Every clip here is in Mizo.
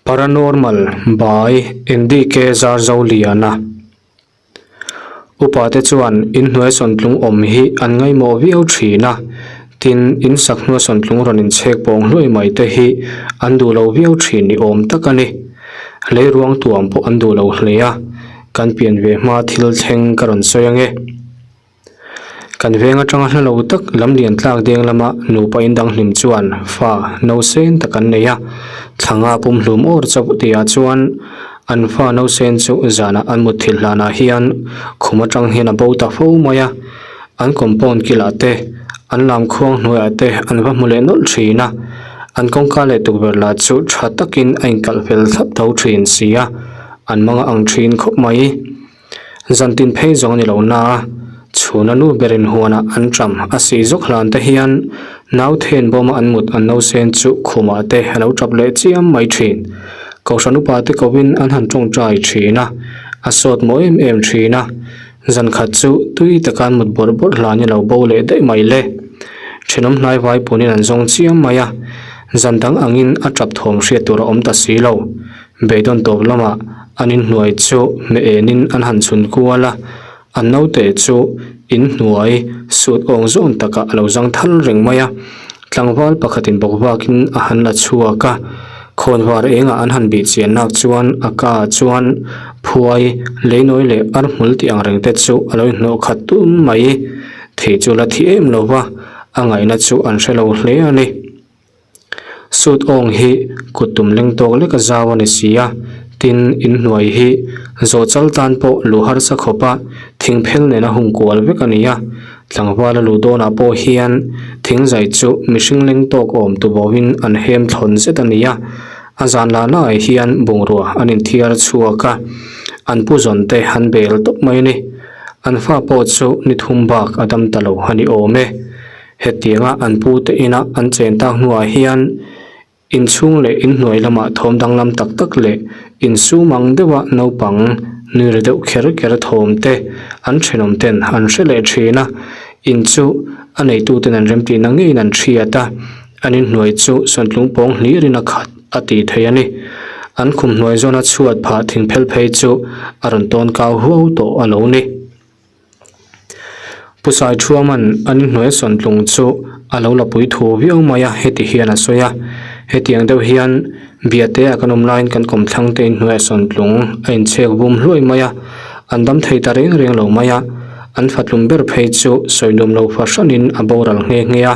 Paranormal by NDK Zarzoliana. Upa te chuan inhnuai sawntlung awm hi an ngaimawh viau thin a, tin insak hnua sawntlung rawn inchhek pawng hluai mai te hi an duh lo viau thin ni awm tak a ni. Leiruang tuam pawh an duh lo hle a, kan pian ve hma thil thleng ka rawn sawi ange. Kan veng atanga hla lo tak lam lian tlak deng lama nupa indanghlim chuan fa nausen tak an nei a, thlanga pumhlum awr chauh tihah chuan an fa nausen chu zanah an mutthilh hlanah hian khum atang hian a bo ta fo mai a, an compound kilah te, an lam khuang hnuaiah te an va hmu leh nawlh thin a, an kawngka leh tukverh lah chu tha takin a inkalh fel thlap tho thin si a, an mang a ang thin khawp mai. Zan tin phei zawng a ni lo na a, chhuna nu berin huanah an ṭam a si zawk hlan te hian nau then bawma an mut an nausen chu khumah te a lo ṭap leh chiam mai ṭhin. Kohhran upa te kovin an han ṭawngṭai ṭhin a, a sawt maw em em ṭhin a, zan khat chu tui taka an mut bawrh bawrh hlan i lo bo leh daih mai le. Ṭhenawm hnai vai punin an zawng chiam mai a, zan dang angin a ṭap thawm hriat tur a awm ta si lo. Beidawn tawp lamah an inhnuai chu hmeh enin an han chhun kual a, an naute chu inhnuai sut awng zawn takah a lo zang thal reng mai a. Tlangval pakhatin bawk vakin a han la chhuak a, khawnvar engah an han bih chian nak chuan a ka chuan phuai, leinawi leh ar hmul tih ang reng te chu a lo inhnawh khat tun mai. Thei chu la thi em lo va, a ngaihna chu an hre lo hle a ni. Sut awng hi kut tum leng tawk lek a zau a ni si a, tin inhnuai hi zawh chal tan pawh luh harsa khawp a thing phel nena hung kual vek a ni a, tlangval a luh dawnah pawh hian thing zai chu mihring leng tawk awm tubawhin an hem thlawn zet a ni a, a zan lah laiah hian bungrua an inthiar chhuak a, an pu zawn te an bel tawp mai a ni. An fa pawh chu ni thum bak a dam ta lo a ni awm e. Hetianga an pute ina an chen tak hnuah hian inchhung leh inhnuai lamah thawm danglam tak tak leh insum ang deuha naupang nui ri deuh kher kher thawm te an thenawm ten an hre leh thin a, in chu a neituten an remtihna ngeiin an hriat a, an inhnuai chu sawntlung pawng hlirin a khat a tih theih a ni. An khum hnuai zawna chhuat phah thingphel phei chu a rawn tawn kau huau tawh a lo ni. Pu Saithuaman an inhnuai sawntlung chu a lo la pui thu viau mai a, heti hian a sawi a, Hetiang deuh hian Biate a kan awm laiin kan kawmthlang te inhnuaiah sawntlung a inchhek vum hluai mai a, an dam thei ta reng reng lo mai a, an fatlum ber phei chu sawi nuam lo fahranin a boral nghe nghe a,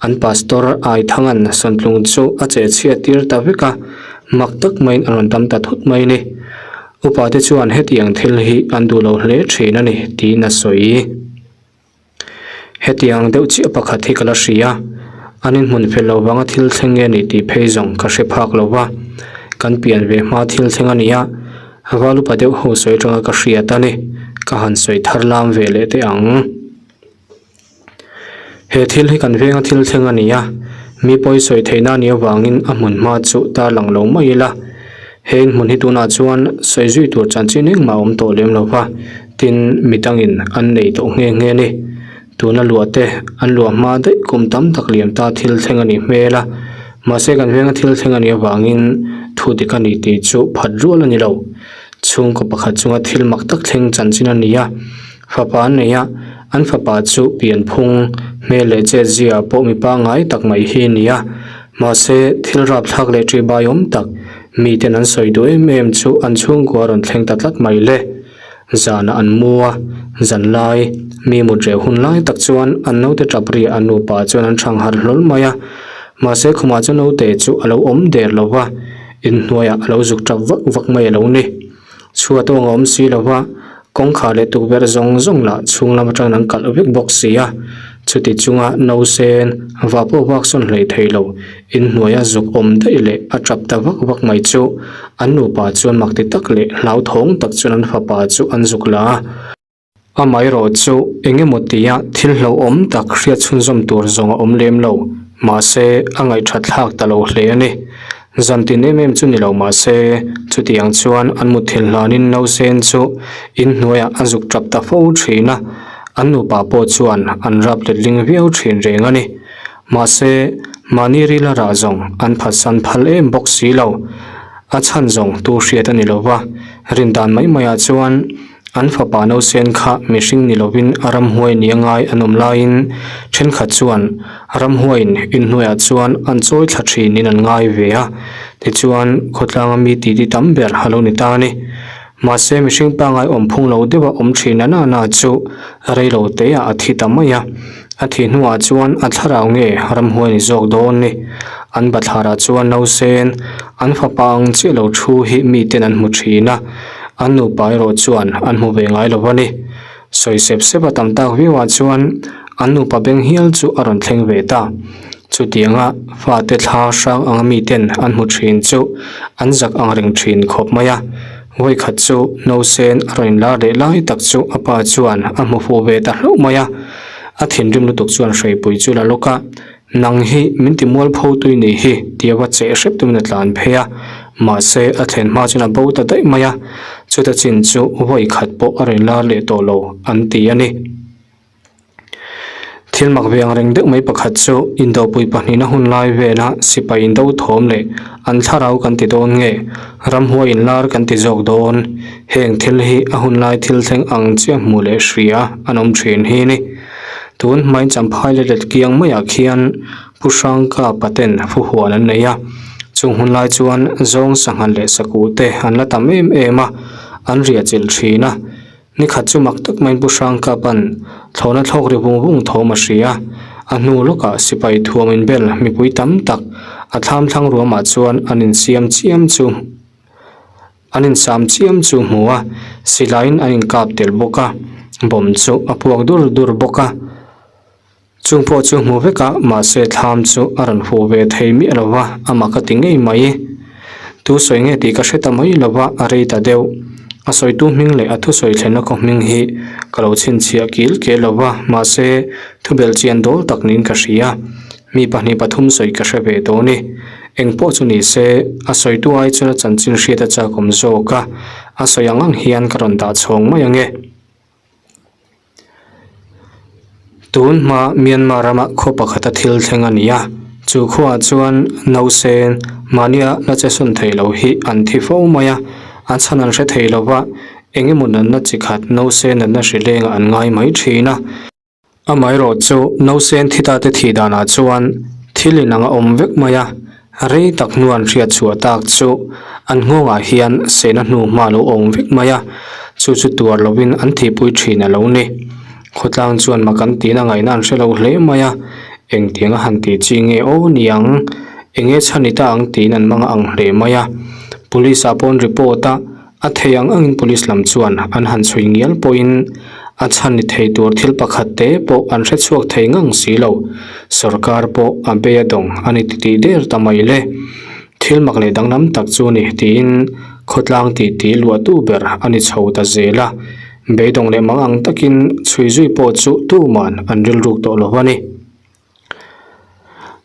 an pastor Aithangan sawntlung chu a chehchhiat tir ta vek a, mak tak maiin a rawn dam ta thut mai a ni. Upa te chuan hetiang thil hi an duh lo hle thin a ni tiin a sawi. Hetiang deuh chiah pakhat hi ka la hria, an inhmun fel lo vanga thil thleng nge ni tih phei zawng ka hre phak lo va, kan pian ve hma thil thleng a ni a, val upa deuh ho sawi atanga ka hriat a ni, ka han sawi thar lam ve leh teh ang. He thil hi kan venga thil thleng a ni a, mi pawi sawi theihna a nih avangin a hmun hma chu tarlang lo mai ila. He inhmun hi tunah chuan sawi zui tur chanchin engmah a awm tawh lem lo va, tin mi dangin an nei tawh nghe nghe a ni. Tuna luah te an luah hma daih kum tam tak liam ta thil thleng a nih hmel a, mahse kan venga thil thleng a nih avangin thu dik a ni tih chu phat rual a ni lo. Chhungkaw pakhat chunga thil mak tak thleng chanchin a ni a. Fapa an nei a, an fapa chu pianphung, hmel leh chetzia pawh mi pangngai tak mai hi a ni a. Mahse, thil rapthlak leh ṭihbai awm tak, miten an sawi duh em em chu an chhungkua rawn thleng ta tlat mai le. Zanah an mu a, zan lai, mi mut reh hun lai tak chuan an naute ṭap riah an nupa chuan an ṭhang harh hlawl mai a. Mahse, khumah chuan naute chu a lo awm der lo va, inhnuaiah a lo zuk ṭap vak vak mai a lo ni. Chhuat awng a awm si lo va, kawngkhar leh tukverh zawng zawng lah chhung lam atangin an kalh vek bawk si a. Chuti chunga no sen vah pawh vak sawn hlei thei lo, inhnuaia zuk awm daih leh a tap ta vak vak mai chu an nupa chuan mak ti tak leh hlauthawng tak chuan an fapa chu an zuk la a. Amaherawh chu eng emaw tia thil hlauhawm tak hriat chhunzawm tur zawng a awm lem lo, mahse a ngaihthat thlak ta lo hle a ni. Zan tin em em chu ni lo mahse chutiang chuan an mutthilh hlanin nausen chu inhnuaiah a zuk tap ta fo thin a, an nupa pawh chuan an rap letling viau thin reng a ni. Mahse mahni rila rah zawng an phatsan phal em bawk si lo. A chhan zawng tu hriat a ni lo va, rin dan mai maiah chuan an fapa nausen kha mihring ni lovin a ramhuai nia ngai an awm laiin thenkhat chuan ramhuaiin inhnuaiah chuan an chawi thla thinin an ngai ve a, tichuan khawtlanga mi titi tam ber a lo ni ta a ni. Mahse mihring pangngai awm phung lo deuha awm thin a nana chu rei lo teah a thi ta mai a, a thih hnuah chuan a thlarau nge ramhuai ni zawk dawn ni. An bathlarah chuan nausen an fapa ang chiah lo thu hi miten an hmu thin a, an nupa erawh chuan an hmu ve ngai lo a ni. Sawi sep sep a tam tak viauah chuan an nupa beng hial chu a rawn thleng ve ta. Chutianga fate thla hrang anga miten an hmu thin chu an zak ang reng thin khawp mai a. Vawikhat chu nausen a rawn inlar leh lai tak chu a pa chuan a hmu fuh ve ta hlauh mai a. A thinrim lutuk chuan hreipui chu la lawk a, Nang hi min ti mualpho tui ni hi tia va cheh hrep tumin a tlan phei a, mahse a thlen hma chuan a bo ta daih mai a, chuta chin chu vawi khat pawh a rawn lar leh tawh lo an ti a ni. Thil mak ve ang reng deuh mai pakhat chu indopui pahnihna hun lai vela sipai indo thawm leh an thlarau kan ti dawn nge ramhuai inlar kan ti zawk dawn, heng thil hi a hun lai thil thleng ang chiah hmuh leh hria an awm thin hi ni. Tun hmain Champhai leh let kiang maiah khian Pu Hrangka paten fuhuan an nei a, chung hun lai chuan zawng sangha leh sakuh te an la tam em em a, an riah chilh thin a. Nikhat chu mak tak maiin Pu Hrangka pan thlawhna thlawk ri vung vung thawm a hria. A hnu lawkah sipai thuam inbel mipui tam tak a thlam thlang ruamah chuan an insiam chiam chu An insam chiam chu hmu a, silaiin an inkap tel bawk a, bomb chu a puak dur dur bawk a. Chung pawh chu hmu vek a, mahse thlam chu a rawn huh ve thei miah lo va, amah ka ti ngei mai. Tu sawi nge tih ka hre ta mai lo va, a rei ta deuh. A sawitu hming leh a thusawi thlenna khaw hming hi ka lo chhinchhiah kil kel lo va, mahse thubelh chian dawl tak niin ka hria. Mi pahnih pathum sawi ka hre ve tawh a ni. Eng pawh chu ni se, a sawitu ai chuan a chanchin hriat a chak awm zawk a, a sawi ang ang hian ka rawn dah chhawng mai ang e. Tun hma Myanmar rama khaw pakhata thil thleng a ni a, chu khuaah chuan nausen mahnia la che sawn thei lo hi an thi fo mai a, a chhan an hre thei lo va, eng emaw natna chi khat nausen natna hri lengah an ngai mai thin a. Amaherawh chu nausen thi ta te thih danah chuan thil inang a awm vek mai a, rei tak hnu an hriat chhuah tak chu an nghawngah hian sehna hnu hma lo awm vek mai a, chu chu tuar lovin an thihpui thin a lo ni. Khawtlang chuan mak an tihna ngaihna an hre lo hle mai a, engtiang a han tih chi nge aw niang, enge chhan i ta ang tiin an mang ang hle mai a, Police ah pawh an report a, A thei ang angin police lam chuan an han chhui ngial pawhin a chhan ni thei tur thil pakhat te pawh an hre chhuak thei ngang si lo. Sorkar pawh a bei a dawng a ni titih der ta mai le. Thil mak leh danglam tak chu ni tiin khawtlang titi luahtu ber a ni chho ta zel a. Beidawng leh mang ang takin chhui zui pawh chu tuman an rilruk tawh lo a ni.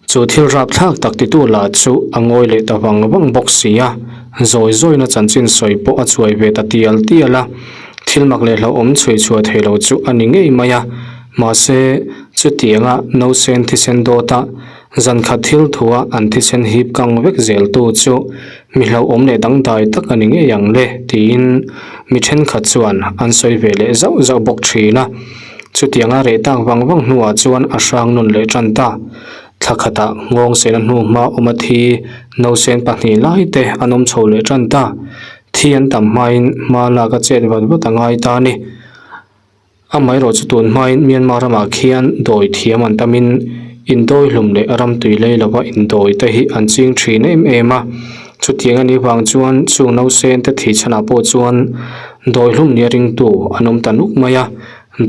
Chu thil rapthlak tak titu lah chu a ngawi leh ta vang vang bawk si a, zawi zawina chanchin sawi pawh a chuai ve ta tial tial a, thil mak leh hlauhawm chhui chhuah thei lo chu a ni ngei mai a, mahse chutianga nausen thisen dawta zan khat thil thua an thisen hip kang vek zel tu chu mi hlauhawm leh dangdai tak a ni ngei ang le tiin mi thenkhat chuan an sawi ve leh zauh zauh bawk thin a. Chutianga reh tak vang vang hnuah chuan a hrang nawn leh tan ta. Thla khatah nghawng sena hnu hma awm a thi nausen pahnih lai te an awm chho leh tan ta. Thi an tam hmain hma lak a chet vat vat a ngai ta a ni. Amaherawh chu tun hmain Myanmar ramah khian dawi thiam an tamin indawi hlum leh ram tui lei lova indawi te hi an ching thin em em a. Chutiang a nih vang chuan chung nausen te thih chhanah pawh chuan dawi hlum nia ringtu an awm ta nuk mai a.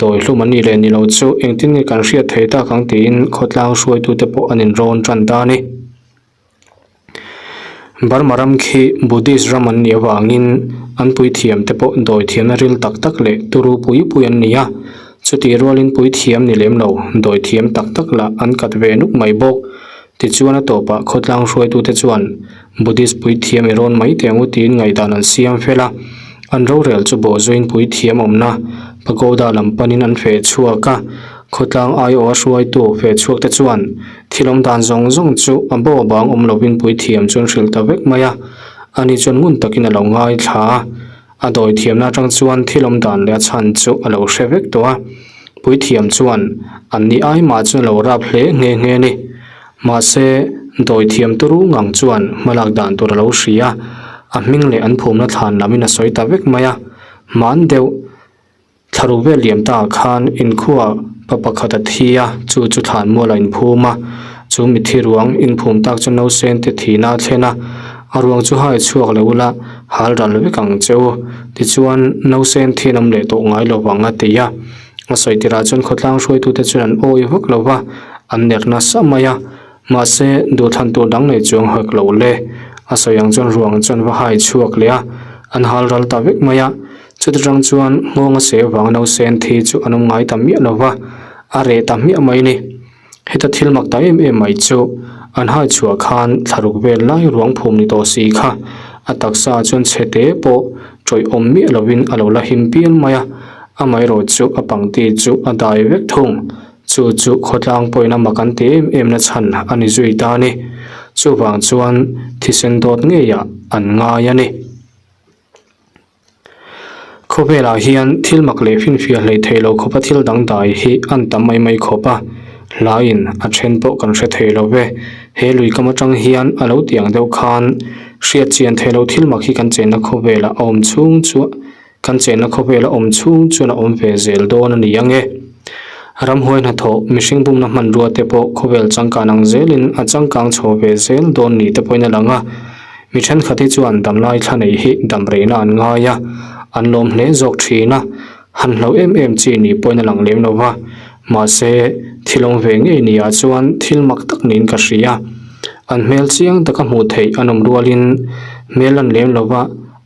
Dawi hlum an nih leh ni lo chu engtin nge kan hriat thei tak ang tiin khawtlang hruaitute pawh an inrawn tan ta a ni. Burma ram khi Buddhist ram an nih avangin an puithiamte pawh dawi thiamna ril tak tak leh turu pui pui an ni a, chutih rualin puithiam ni lem lo dawi thiam tak tak lah an kat ve nuk mai bawk. Tichuan a tawpah khawtlang hruaitute chuan Buddhist puithiam i rawn mai teh ang u tiin ngaihdan an siam fel a, an rorel chu bawhzuiin puithiam awmna pagoda lam panin an feh chhuak a, khawtlang aiawha hruaitu feh chhuak te chuan thil awm dan zawng zawng chu a bo bang awm lovin puithiam chu an hrilh ta vek mai a. Ani chuan ngun takin a lo ngaithla a, a dawi thiamna atang chuan thil awm dan leh a chhan chu a lo hre vek tawh a. Puithiam chuan an ni ai mah chuan a lo rap hle nghe nghe a ni. Mahse, dawi thiam turu ngang chuan hmalak dan tur a lo hria a, a hming leh an phumna thlan lamin a sawi ta vek mai a, hman deuh. Thlaruk vel liam ta ah khan inkhua pa pakhat a thi a, chu chu thlan mual a inphum a, chu mithi ruang inphum tak chu nausen te thihna a thlen a, a ruang chu hai chhuak lo ula hal ral vek ang che u, tichuan nausen thi an awm leh tawh ngai lo vang a ti a, a sawi tirah chuan khawtlang hruaitute chuan an awi vak lo va, an ner nasa mai a. Mahse, duhthlan tur dang nei chuang hawk lo le. A sawi ang chuan ruang chuan va hai chhuak leh a, an hal ral ta vek mai a. Chuti tang chuan nghawng a seh vang nausen thi chu an awm ngai ta miah lo va, a reh ta hmiah mai ni. Heta thil mak ta em em mai chu, an hai chhuah khan thlaruk vel lai ruang phum ni tawh si kha, a taksa chuan chhe te pawh tawih awm miah lovin a lo la him pial mai a, amaherawh chu a pangti chu a dai vek thung. Chu chu khawtlang pawhin a mak an ti em em na chhan a ni zui ta a ni. Chuvang chuan thisen dawt ngeiah an ngai a ni. Khawvelah hian thil mak leh finfiah hlei thei lo khawpa thil dangdai hi an tam mai mai khawp a, hlaiin a then pawh kan hre thei lo ve. He lui kam atang hian a lo tiang deuh khan hriat chian thei lo thil mak hi kan chenna khawvelah a awm chhung chu Kan chenna khawvela awm chhung chuan a awm ve zel dawn a ni ang e. Ramhuai hnathawh, mihring bumna hmanrua te pawh khawvel changkan ang zelin a changkang chho ve zel dawn ni te pawhin a lang a. Mi thenkhat hi chuan damlai thla nei hi damreina an ngai a, an lawm hle zawk thin a, han hlo em em chi ni pawhin a lang lem lo va. Mahse, thil awm ve ngei ni ah chuan thil mak tak niin ka hria. An hmel chiang taka hmuh theih an awm rualin hmel an lem lo va,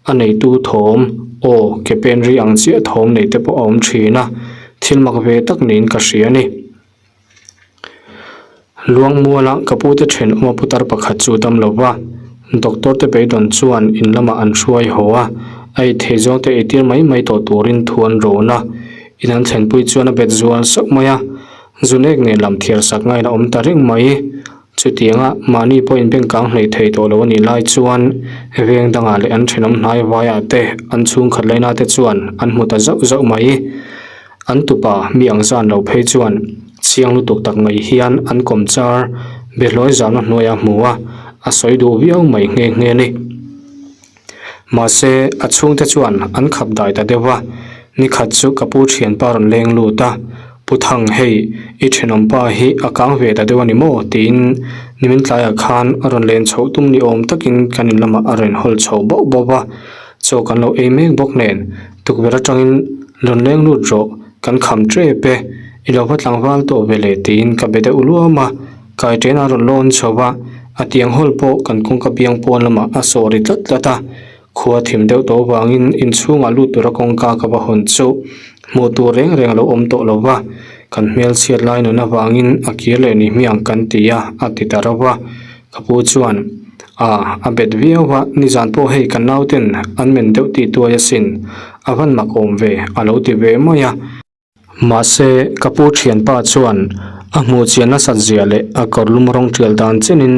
A neitu thawm, aw, ke pen ri ang chiah thawm nei te pawh a awm thin a, thil mak ve tak niin ka hria a ni. Luangmuala ka pute thenawma putar pakhat chu dam lo va, doctor te beidawn chuan in lamah an hruai haw a, a ei thei zawng te eitir mai mai tawh turin thu an rawn a, in an thlenpui chuan a bet zual sauh mai a, zunek nen lam thiar sak ngain a awm ta reng mai. Chutianga mahni pawhin bank kang hleih thei tawh lo a nih lai chuan veng dangah leh an thenawm hnai vaiah te an chhungkhat laina te chuan an hmu ta zauh zauh mai. An tupa mi ang zan lo phei chuan chiang lutuk tak mai hian an kawm char behlawi zahna hnuaiah a hmu a, a sawi duh viau mai nghe nghe a ni. Mahse, a chhungte chuan an khap dai ta deuh va, Nikhat chu ka pu thianpa rawn leng lut a, Pu Thang hei, i thenawmpa hi a kang ve ta deuh a ni maw? tiin nimin tlaiah khan a rawn len chhoh tum ni awm takin kan in lamah a rawn hawl chho bauh bauh va, chaw kan lo ei mek bawk nen tukverh atangin rawn leng lut rawh, kan kham tep e, i lo va tlangval tawh ve le tiin ka be deuh luam a. Kai ṭen a rawn lawn chho va, a tiang hawl pawh kan kawngka biang pawn lamah a sawh ri tlat tlat a. Khua thim deuh tawh avangin inchhungah lut tura kawngka ka va hawn chu hmuh tur reng reng a lo awm tawh lo va, kan hmel chhiat lai nun avangin a kir leh ni hmiang kan ti a, a ti ta rauh va. Ka pu chuan, A, a bet viau va, nizan pawh hei kan nauten an men deuh tih tuai asin, a van mak awm ve, a lo ti ve mai a. Mahse, ka pu thianpa chuan a hmuh chian nasat zia leh a kawrlum rawng tial dan chenin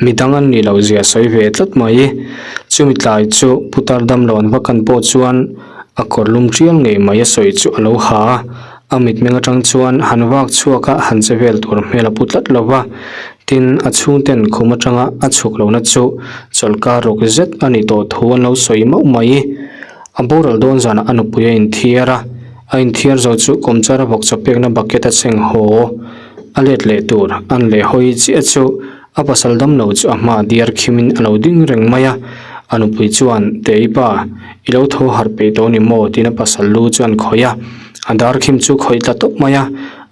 midang an nih loh zia sawi ve tlat mai. Chumi tlai chu putar damlo an va kan pawh chuan a kawrlum tial ngei mai a sawi chu a lo ha a, a mitmeng atang chuan han vak chhuak a han che vel tur hmel a pu tlat lo va. Tin, a chhungten khum atanga a chhuk lohna chu chawlhkar ruk zet a nih tawh thu an lo sawi mauh mai. A boral dawn zanah a nupui a inthiar a, a inthiar zo chu kawmchar a vawk chaw pekna bucket a cheng haw. A let leh tur an leh hawi chiah chu a pasal damlo chu a hma diar khimin a lo ding reng mai a. A nupui chuan, Tei pa, i lo tho harh peih tawh ni maw? tiin a pasal lu chu an khawih a. A dar khim chu khawih tla tawp mai a,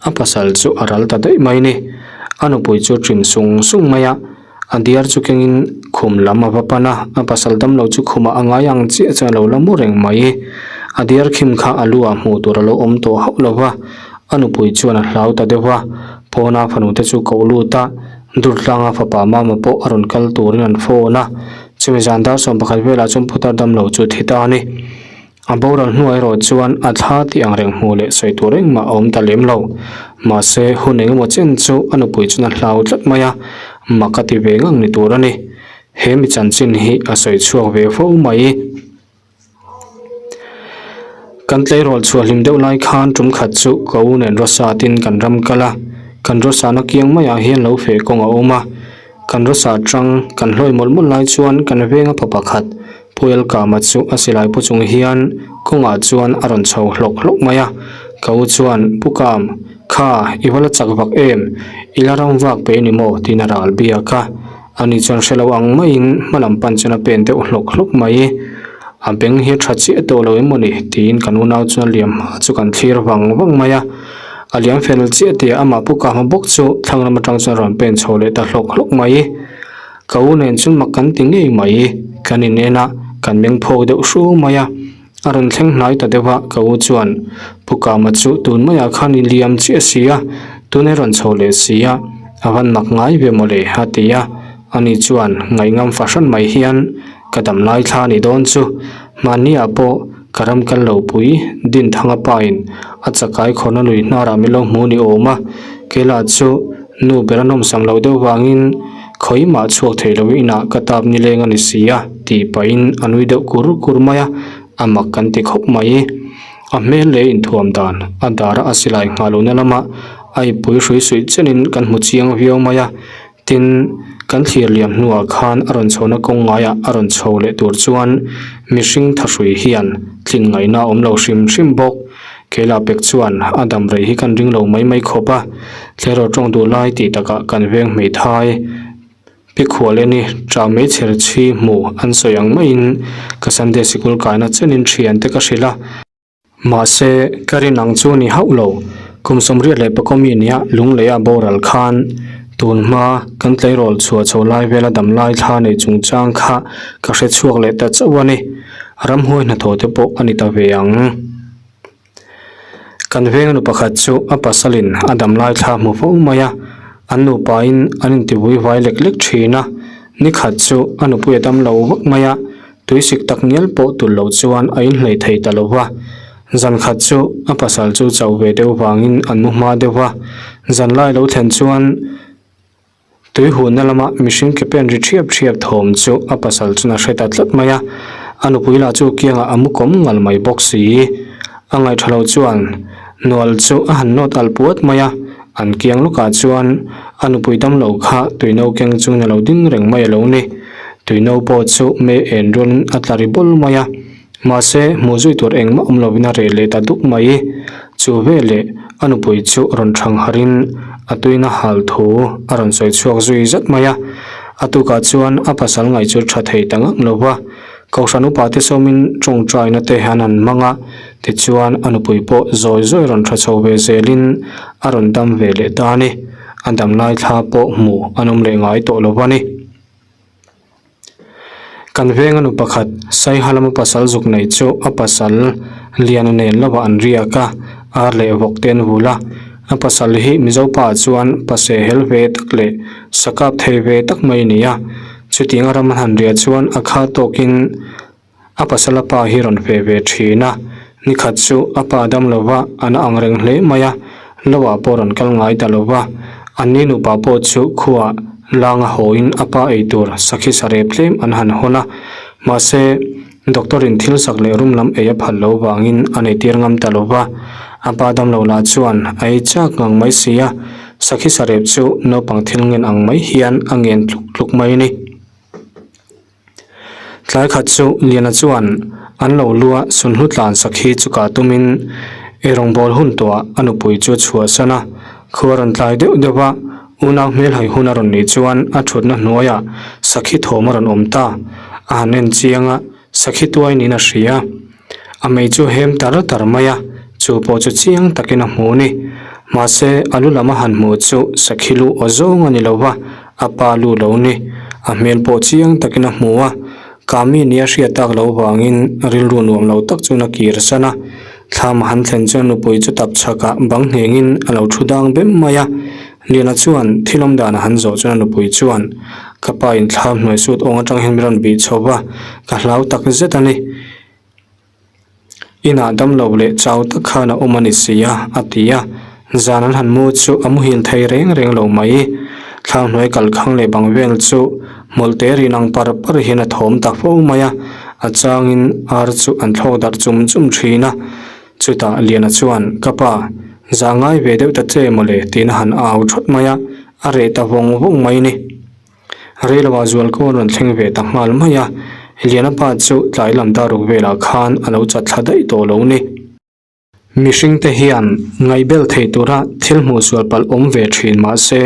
a pasal chu a ral ta daih mai ni. A nupui chu ṭim sung sung mai a. A diar chu kengin khum lam a va pan a, a pasal damlo chu khumah a ngai ang chiah chuan a lo la mu reng mai. A diar khim kha a lu ah hmuh tur a lo awm tawh hauh lo va, a nupui chuan a hlau ta deuh va. Pawna fanute chu koh lut a, Durtlanga fapa Mama pawh a rawn kal turin an phone a, chumi zan dar 11 velah chuan putar damlo chu thi ta a ni. A boral hnuah erawh chuan a thla tih ang reng hmuh leh sawi tur engmah a awm ta lem lo. Mahse, hun engemaw chen chu a nupui chuan a hlau tlat mai a, mak a ti ve ngang ni tur a ni. He mi chanchin hi a sawi chhuak ve fo mai. Kan tleirawl chhuah hlim deuh lai khan tum khat chu ka u nen Rosa tin kan ram kal a, kan Rosa na kiang maiah hian lo feh kawng a awm a. Kan Rosa tang kan hlawi mawlh mawlh lai chuan kan venga pa pakhat Puel Kama chu a silai pu chung hian kawngah chuan a rawn chho hlawk hlawk mai a. Ka u chuan, Pu Kam, kha i va la chak vak em? I la ram vak pe ni maw? tiin a ral biak a. Ani chuan hre lo ang maiin hma lam pan chuan a pen deuh hlawk hlawk mai. A beng hi a tha chiah tawh lo em maw ni? tiin kan unau chuan liam hma chu kan thlir vang vang mai a. A liam fel chiah tih amah pu Kahma bawk chu thlang lam atang chuan a rawn pen chho leh ta hlawk hlawk mai. Ka u nen chuan mak kan ti ngei mai. Kan inen a, kan meng phawk deuh hru mai a. A rawn thleng hnai ta deuh a, ka u chuan, Pu Kama chu tun maiah khan i liam chiah si a, tun i rawn chho leh si a, a van mak ngai ve mawle, a ti a. Ani chuan ngaihngam fahran mai hian, Ka dam lai thla a ni dawn chu, mahniah pawh ka ram kal lo pui, Dinthanga pain a chakai khawrna lui hnarah min lo hmu ni awm a, keilah chu nu ber a nawmsam loh deuh vangin khawi mah chhuak thei lo inah ka tap nileng a ni si a tih pahin a nui deuh kur kur mai a, a mak kan ti khawp mai. A hmel leh inthuam dan a dar a silai nghah lohna lama a ipui hrui suih chenin kan hmu chiang viau mai a, tin kan thlir liam hnuah khan a rawn chhohna kawng ngaiah a rawn chho leh tur chuan mihring thahrui hian tlin ngaihna a awm lo hrim hrim bawk. Keila pek chuan a dam rei hi kan ring lo mai mai khawp a, tleirawl tawng duh lai tih takah kan veng hmeithai pi khualeni ṭah mai chher chhi hmu an sawi ang maiin ka Sunday sikul kaina chenin ṭhiante ka hrilh a. Mahse, ka rin ang chu ni hauh lo, kum sawmriat leh pakawmi nia Lungleia boral khan tun hma kan tleirawl chhuah chho lai vela dam lai thla nei chungchang kha ka hre chhuak leh ta chauh a ni. Ramhuai hnathawh te pawh a ni ta ve ang. Kan veng nu pakhat chu a pasalin a dam lai thla hmu fo mai a, an nupain an intivui vai lek lek thin a, nikhat chu a nupui a dam lo vak mai a, tuisik tak ngial pawh tul lo chuan a inhlei thei ta lo va. Zan khat chu a pasal chu chauh ve deuh vangin an mu hma deuh va, zanlai lo thlen chuan, Tui hunna lama mihring ke pen ri thiap thiap thawm chu a pasal chuan a hre ta tlat mai a, a nupui lah chu kiangah a mu kawm ngal mai bawk si. A ngaihṭha lo chuan nual chu a han nawt al puat mai a, an kiang lawkah chuan a nupui damlo kha tuino keng chungin a lo ding reng mai a lo ni. Tuino pawh chu mei en rualin a tla ri bawl mai a. Mahse, hmuh zui tur engmah awm lovin a reh leh ta duk mai. Chu veleh a nupui chu rawn thang harin a tuina hal thu a rawn sawi chhuak zui zat mai a. A tukah chuan a pasal ngaih chu tha thei ta ngang lo va. Kohhran upa te sawmin tawngtaina te an han hmang a, tichuan a nupui pawh zawi zawi rawn tha chho ve zelin a rawn dam ve leh ta a ni. A dam lai thla pawh hmuh an awm leh ngai tawh lo va ni. Kan venga nu pakhat Saiha lama pasal zuk nei chu a pasal Liana nen lovah an riak a, ar leh vawk te an vul a. A pasal hi Mizo pa ah chuan pase hel ve tak leh sakap thei ve tak mai a ni a. Chutiang a ram an han riah chuan a kha tawkin A pasal a pa hi rawn fe ve thin a, nikhat chu a pa dam lo va, a na ang reng hle mai a, lo ah pawh rawn kal ngai ta lo va, anni nupa pawh chu khuaah langa hawiin a pa ei tur sakhi sa rep tlem an han hawn a, mahse doctor in thil sak leh rum lam ei a phal lo vangin a neitir ngam ta lo va, a pa dam lo lah chuan a ei chak ngang mai si a, sakhi sa rep chu naupang thil ngen ang mai hian a ngen tluk tluk mai a ni. Tlai khat chu Liana chuan an lo lua sunhlu tlan sak hi chu kah tumin eirawngbawl hun tawhah a nupui chu a chhuahsan a, khua rawn tlai deuh deuh a, unau hmelhai hun a rawn nih chuan a thutna hnuaiah sakhi thawm a rawn awm ta, a han en chiang a, sakhi tuai niin a hria. A mei chu hem tar tar mai a, chu pawh chu chiang takin a hmu ni. Mahse, a lu lam a han hmuh chu sakhi lu aw zawng a ni lo va, a pa lu lo ni. A hmel pawh chiang takin a hmu a, Kami nia hriat tak lo vangin rilru nuam lo tak chuan a kir san a. Thlam a han thlen chuan nupui chu tap chhakah bang nghengin a lo thu dang bem mai a. Liana chuan thil awm dan a han zawh chuan a nupui chuan, Ka pa in thlam hnuai sut awng atang hian min rawn bih chho va, ka hlau tak zet a ni. Inah damlo leh chau tak khan a awm a ni si a, a ti a. Zan an han mu chu a muhil thei reng reng lo mai. Thlam hnuai kal khang leh bang vel chu. Hmawlhte rin ang par par hian a thawm ta fo mai a, a changin ar chu an thlawk darh chum chum thin a. Chutah Liana chuan, Ka pa, zah ngai ve deuh ta che mawle tiin a han au thawt mai a, a reh ta vawng vawng mai ni. Reiloah zualko a rawn thleng ve ta nghal mai a, Liana pa chu tlai lam daruk velah khan a lo chat thla daih tawh lo ni. Mihringte hian ngaihbel thei tura thil hmuh sual palh awm ve thin mah se,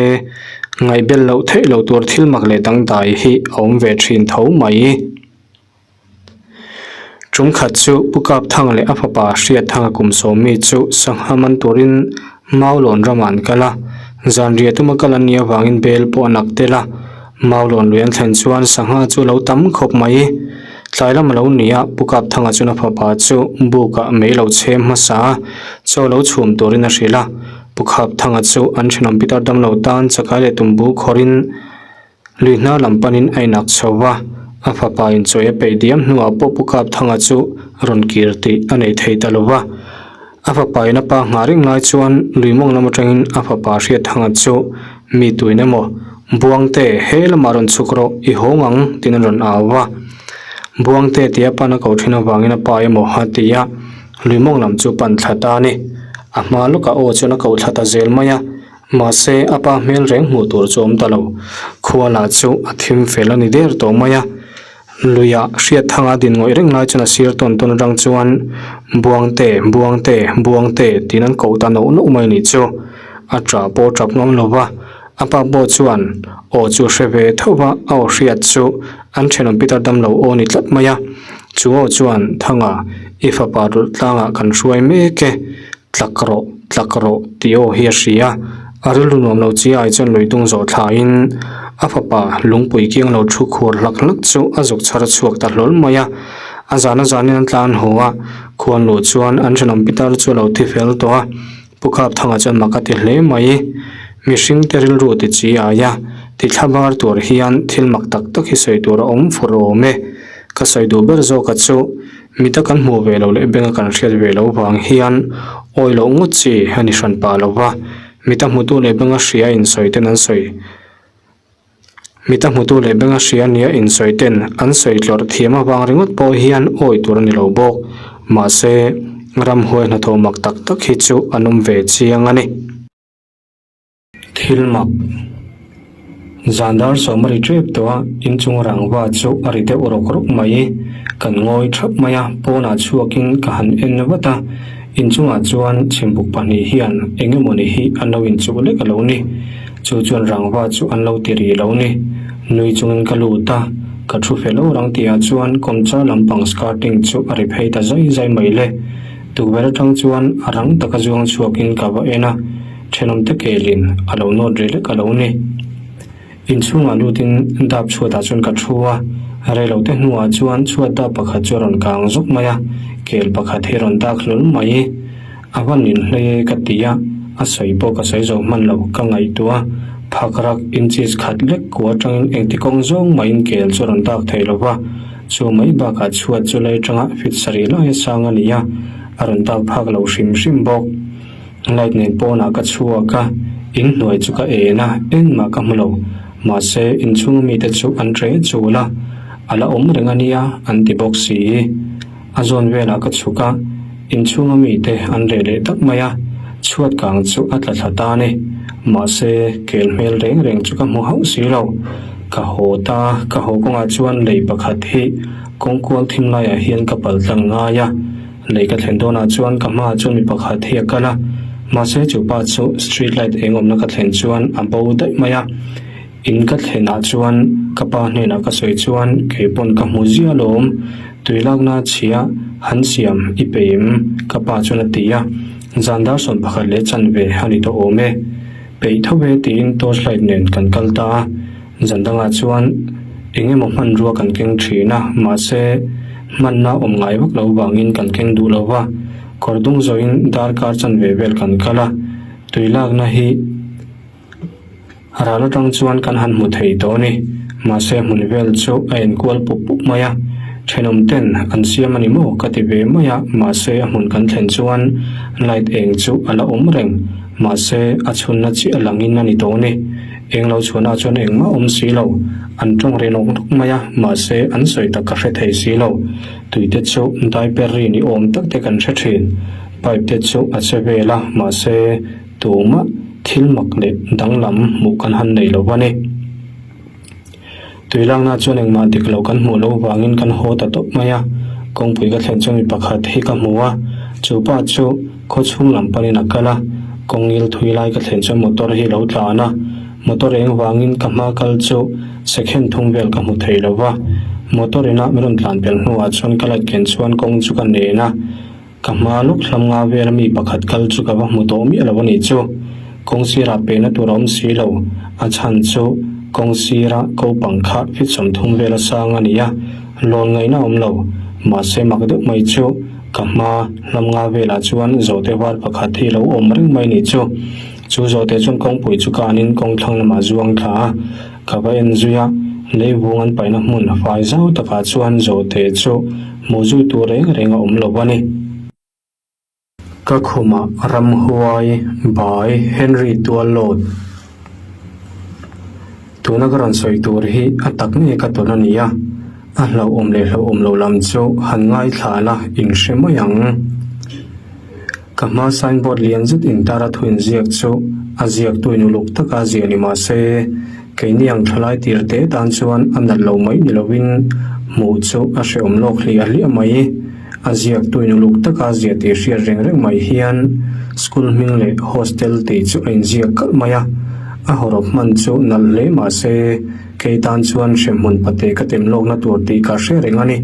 ngaihbel loh theih loh tur thil mak leh dangdai hi a awm ve thin tho mai. Tum khat chu Pu Kapthanga leh a fapa Hriatthanga kum sawmmi chu sangha man turin Maulawn ramah an kal a, zanriah tuma kal an nih avangin bel pawh a nak tel a, Maulawn lui an thlen chuan sangha chu a lo tam khawp mai. Tlai lam a lo ni a, Pu Kapthanga chuan a fapa chu bukah mei lo chhem hmasa a, chaw lo chhum turin a hrilh a. Pu Kapthanga chu an thenawm pitar damlo tan chakai leh tumbu khawrin Lui hnar lam panin a inak chho va, a fapa inchawi a peih diam hnuah pawh Pu Kapthanga chu rawn kir tih a nei thei ta lo va. A fapa in a pa nghah reng lai chuan lui mawng lam atangin a fapa Hriatthanga chu mi tuin emaw, Buangte, he lamah rawn chhuk rawh, i hawng ang, tiin a rawn au va. Buangte tia pan a ko thin avangin a pa emaw a ti a, lui mawng lam chu pan thla ta a ni. A hma lawkah aw chuan a ko thla ta zel mai a. Mahse, a pa hmel reng hmuh tur chu awm ta lo. Khua lah chu a thim fel a ni der tawh mai a. Luiah Hriatthanga din ngawih reng lai chuan a sir tawn tawn atang chuan Buangte, Buangte, Buangte tiin an koh ta nauh nauh mai nih chu. A ṭah pawh ṭap ngam lo va, a pa pawh chuan aw chu hre ve tho va, a aw hriat chu an ṭhenawm Peter damlo aw ni tlat mai a. Chu aw chuan, Thanga, i fapa rulh tlangah kan hruai mek e. Tlak rawh, tlak rawh tih aw hi a hria. A rilru nuam lo chi ai chuan lui dung zawh thlaiin a fapa lungpui kiang lo thu khur hlak hlak chu a zuk chhar chhuak ta hlawl mai a. A zan a zanin an tlan haw a, khuan luh chuan an thenawm pitar chu a lo thi fel tawh a. Pu Kapthanga chuan mak a ti hle mai. Mihring te rilru ti chi ai a, ti thla bar tur hian thil mak tak tak hi sawi tur a awm fur awm e. Ka sawi duh ber zawk a chu Mita kan hmuh ve loh leh benga kan hriat ve loh vang hian awi loh ngawt chi a ni hran pah lo va, mita hmutu leh benga hria insawi ten an sawi Mita hmutu leh benga hria nia insawi ten an sawi tlawrh thiam avang ringawt pawh hian awi tur a ni lo bawk. Mahse, ramhuai hnathawh mak tak tak hi chu an awm ve chiang a ni. Thil mak. Zan dar sawm a ri tep tawh a, inchung rangva chu a ri deuh rawk rawk mai. Kan ngawi thap mai a, pawnah chhuakin ka han en vat a, inchungah chuan chhimbuk pahnih hian eng emawni hi an lo inchuh lek a lo ni. Chu chuan rangva chu an lo ti ri lo ni. Nui chungin ka lut a, ka thu fel awrang tihah chuan kawmchar lampang skirting chu a ri phei ta zai zai mai le. Tukverh atang chuan a rang taka zuang chhuakin ka va en a. Thenawmte kelin a lo nawt ri lek a lo ni. Inchhungah lutin dap chhuatah chuan ka thu a, reilote hnuah chuan chhuat dap pakhat chu a rawn kang zawk mai a, kel pakhat hi a rawn dak hlawl mai. A va nin hlei e ka ti a, a sawi pawh ka sawi zo hman lo, ka ngaihtuah a, phak rak inches khat lek kua atangin engti kawng zawng mahin kel chu a rawn dak thei lo va, chu mai bakah chhuat chu lei atanga fit sarih laia sang a ni a, a rawn dak phak lo hrim hrim bawk. Light nen pawnah ka chhuak a, in hnuai chu ka en a, engmah ka hmu lo. Mahse, inchhunga mite chu an ṭe chul a, a la awm reng a nia an ti bawk si. A zawn velah ka chhuk a, inchhunga mite an reh leh tak mai a, chhuat kang chu a tla thla ta a ni. Mahse, kel hmel reng reng chu ka hmu hauh si lo. Ka haw ta, ka haw kawngah chuan lei pakhat hi kawngkual thim laiah hian ka pal tlang ngai a. Lei ka thlen dawnah chuan ka hmaah chuan mi pakhat hi a kal a, mahse chu pa chu street light eng awmna ka thlen chuan a bo daih mai a. In ka thlenah chuan ka pa hnenah ka sawi chuan kei pawn ka hmu zia alawm, tui lakna chhia han siam i peih em? ka pa chuan a ti a, zan dar 11 leh chanve a ni tawh awm e. Peih tho e tiin torch light nen kan kal ta a. Zan dangah chuan eng emaw hmanrua kan keng thin a, mahse hmanna awm ngai vak lo vangin kan keng duh lo va, kawr dung zawhin darkar chanve vel kan kal a, tui lakna hi ral atang chuan kan han hmu thei tawh a ni. Mahse hmun vel chu a enkual pup pup mai a, thenawm ten an siam a ni maw ka ti ve mai a, mahse a hmun kan thlen chuan light eng chu a la awm reng, mahse a chhunna chiah langin a ni tawh a ni. Eng lo chhuanah chuan engmah awm si lo. An tawng rih nawk nawk mai a, mahse an sawi tak ka hre thei si lo. Tui te chu diaper ri ni awm tak te kan hre thin. Pipe te chu a che vel a, mahse tumah thil mak leh danglam hmuh kan han nei lo a ni. Tui lakna chuan engmah dik lo kan hmuh loh vangin kan haw ta tawp mai a, kawngpui ka thlen chuan mi pakhat hi ka hmu a, chu pa chu khaw chhung lam panin a kal a, kawng ngil thui lai ka thlen chuan motor hi lo tlan a, motor eng vangin ka hma kal chu second thum vel ka hmu thei lo va, motor ina min rawn tlan pel hnuah chuan ka light ken chuan kawng chu ka nen a. Ka hma lawk hlam nga vela mi pakhat kal chu ka va hmu tawh miah lo a nih chu. Kawng sirah pehna tur a awm si lo. A chhan chu kawng sira kopang kha feet 30 vela sang a ni a, lawn ngaihna a awm lo. Mahse mak deuh mai chu ka hma hlam nga velah chuan zawhte var pakhat hi lo awm reng mai nih chu. Chu zawhte chuan kawngpui chu kanin kawng thlang lamah zuang thla a, ka va en zui a, leivung an paihna hmun fai zau takah chuan zawhte chu hmuh zui tur reng reng a awm lo a ni. Ka khumah ramhuai by Henry Tuallawt. Tuna ka rawn sawi tur hi a tak nge ka tawn a ni a, a hlauhawm leh hlauhawm lo lam chu han ngaithla la in hre mai ang. Ka hma signboard lian zet intar a thu inziak chu a ziaktu in uluk taka a ziah ni mah se, keini ang thalai tir te tan chuan a nat lo mai ni lovin hmuh chu a hrehawm lawk hliah hliah mai. A ziaktu in uluk taka a ziah tih hriat reng reng mai hian school hming leh hostel tih chu a inziak kalh mai a, a hawrawp hman chu nalh hle mah se kei tan chuan hremhmun pate ka tem lawkna tur tih ka hre reng a ni.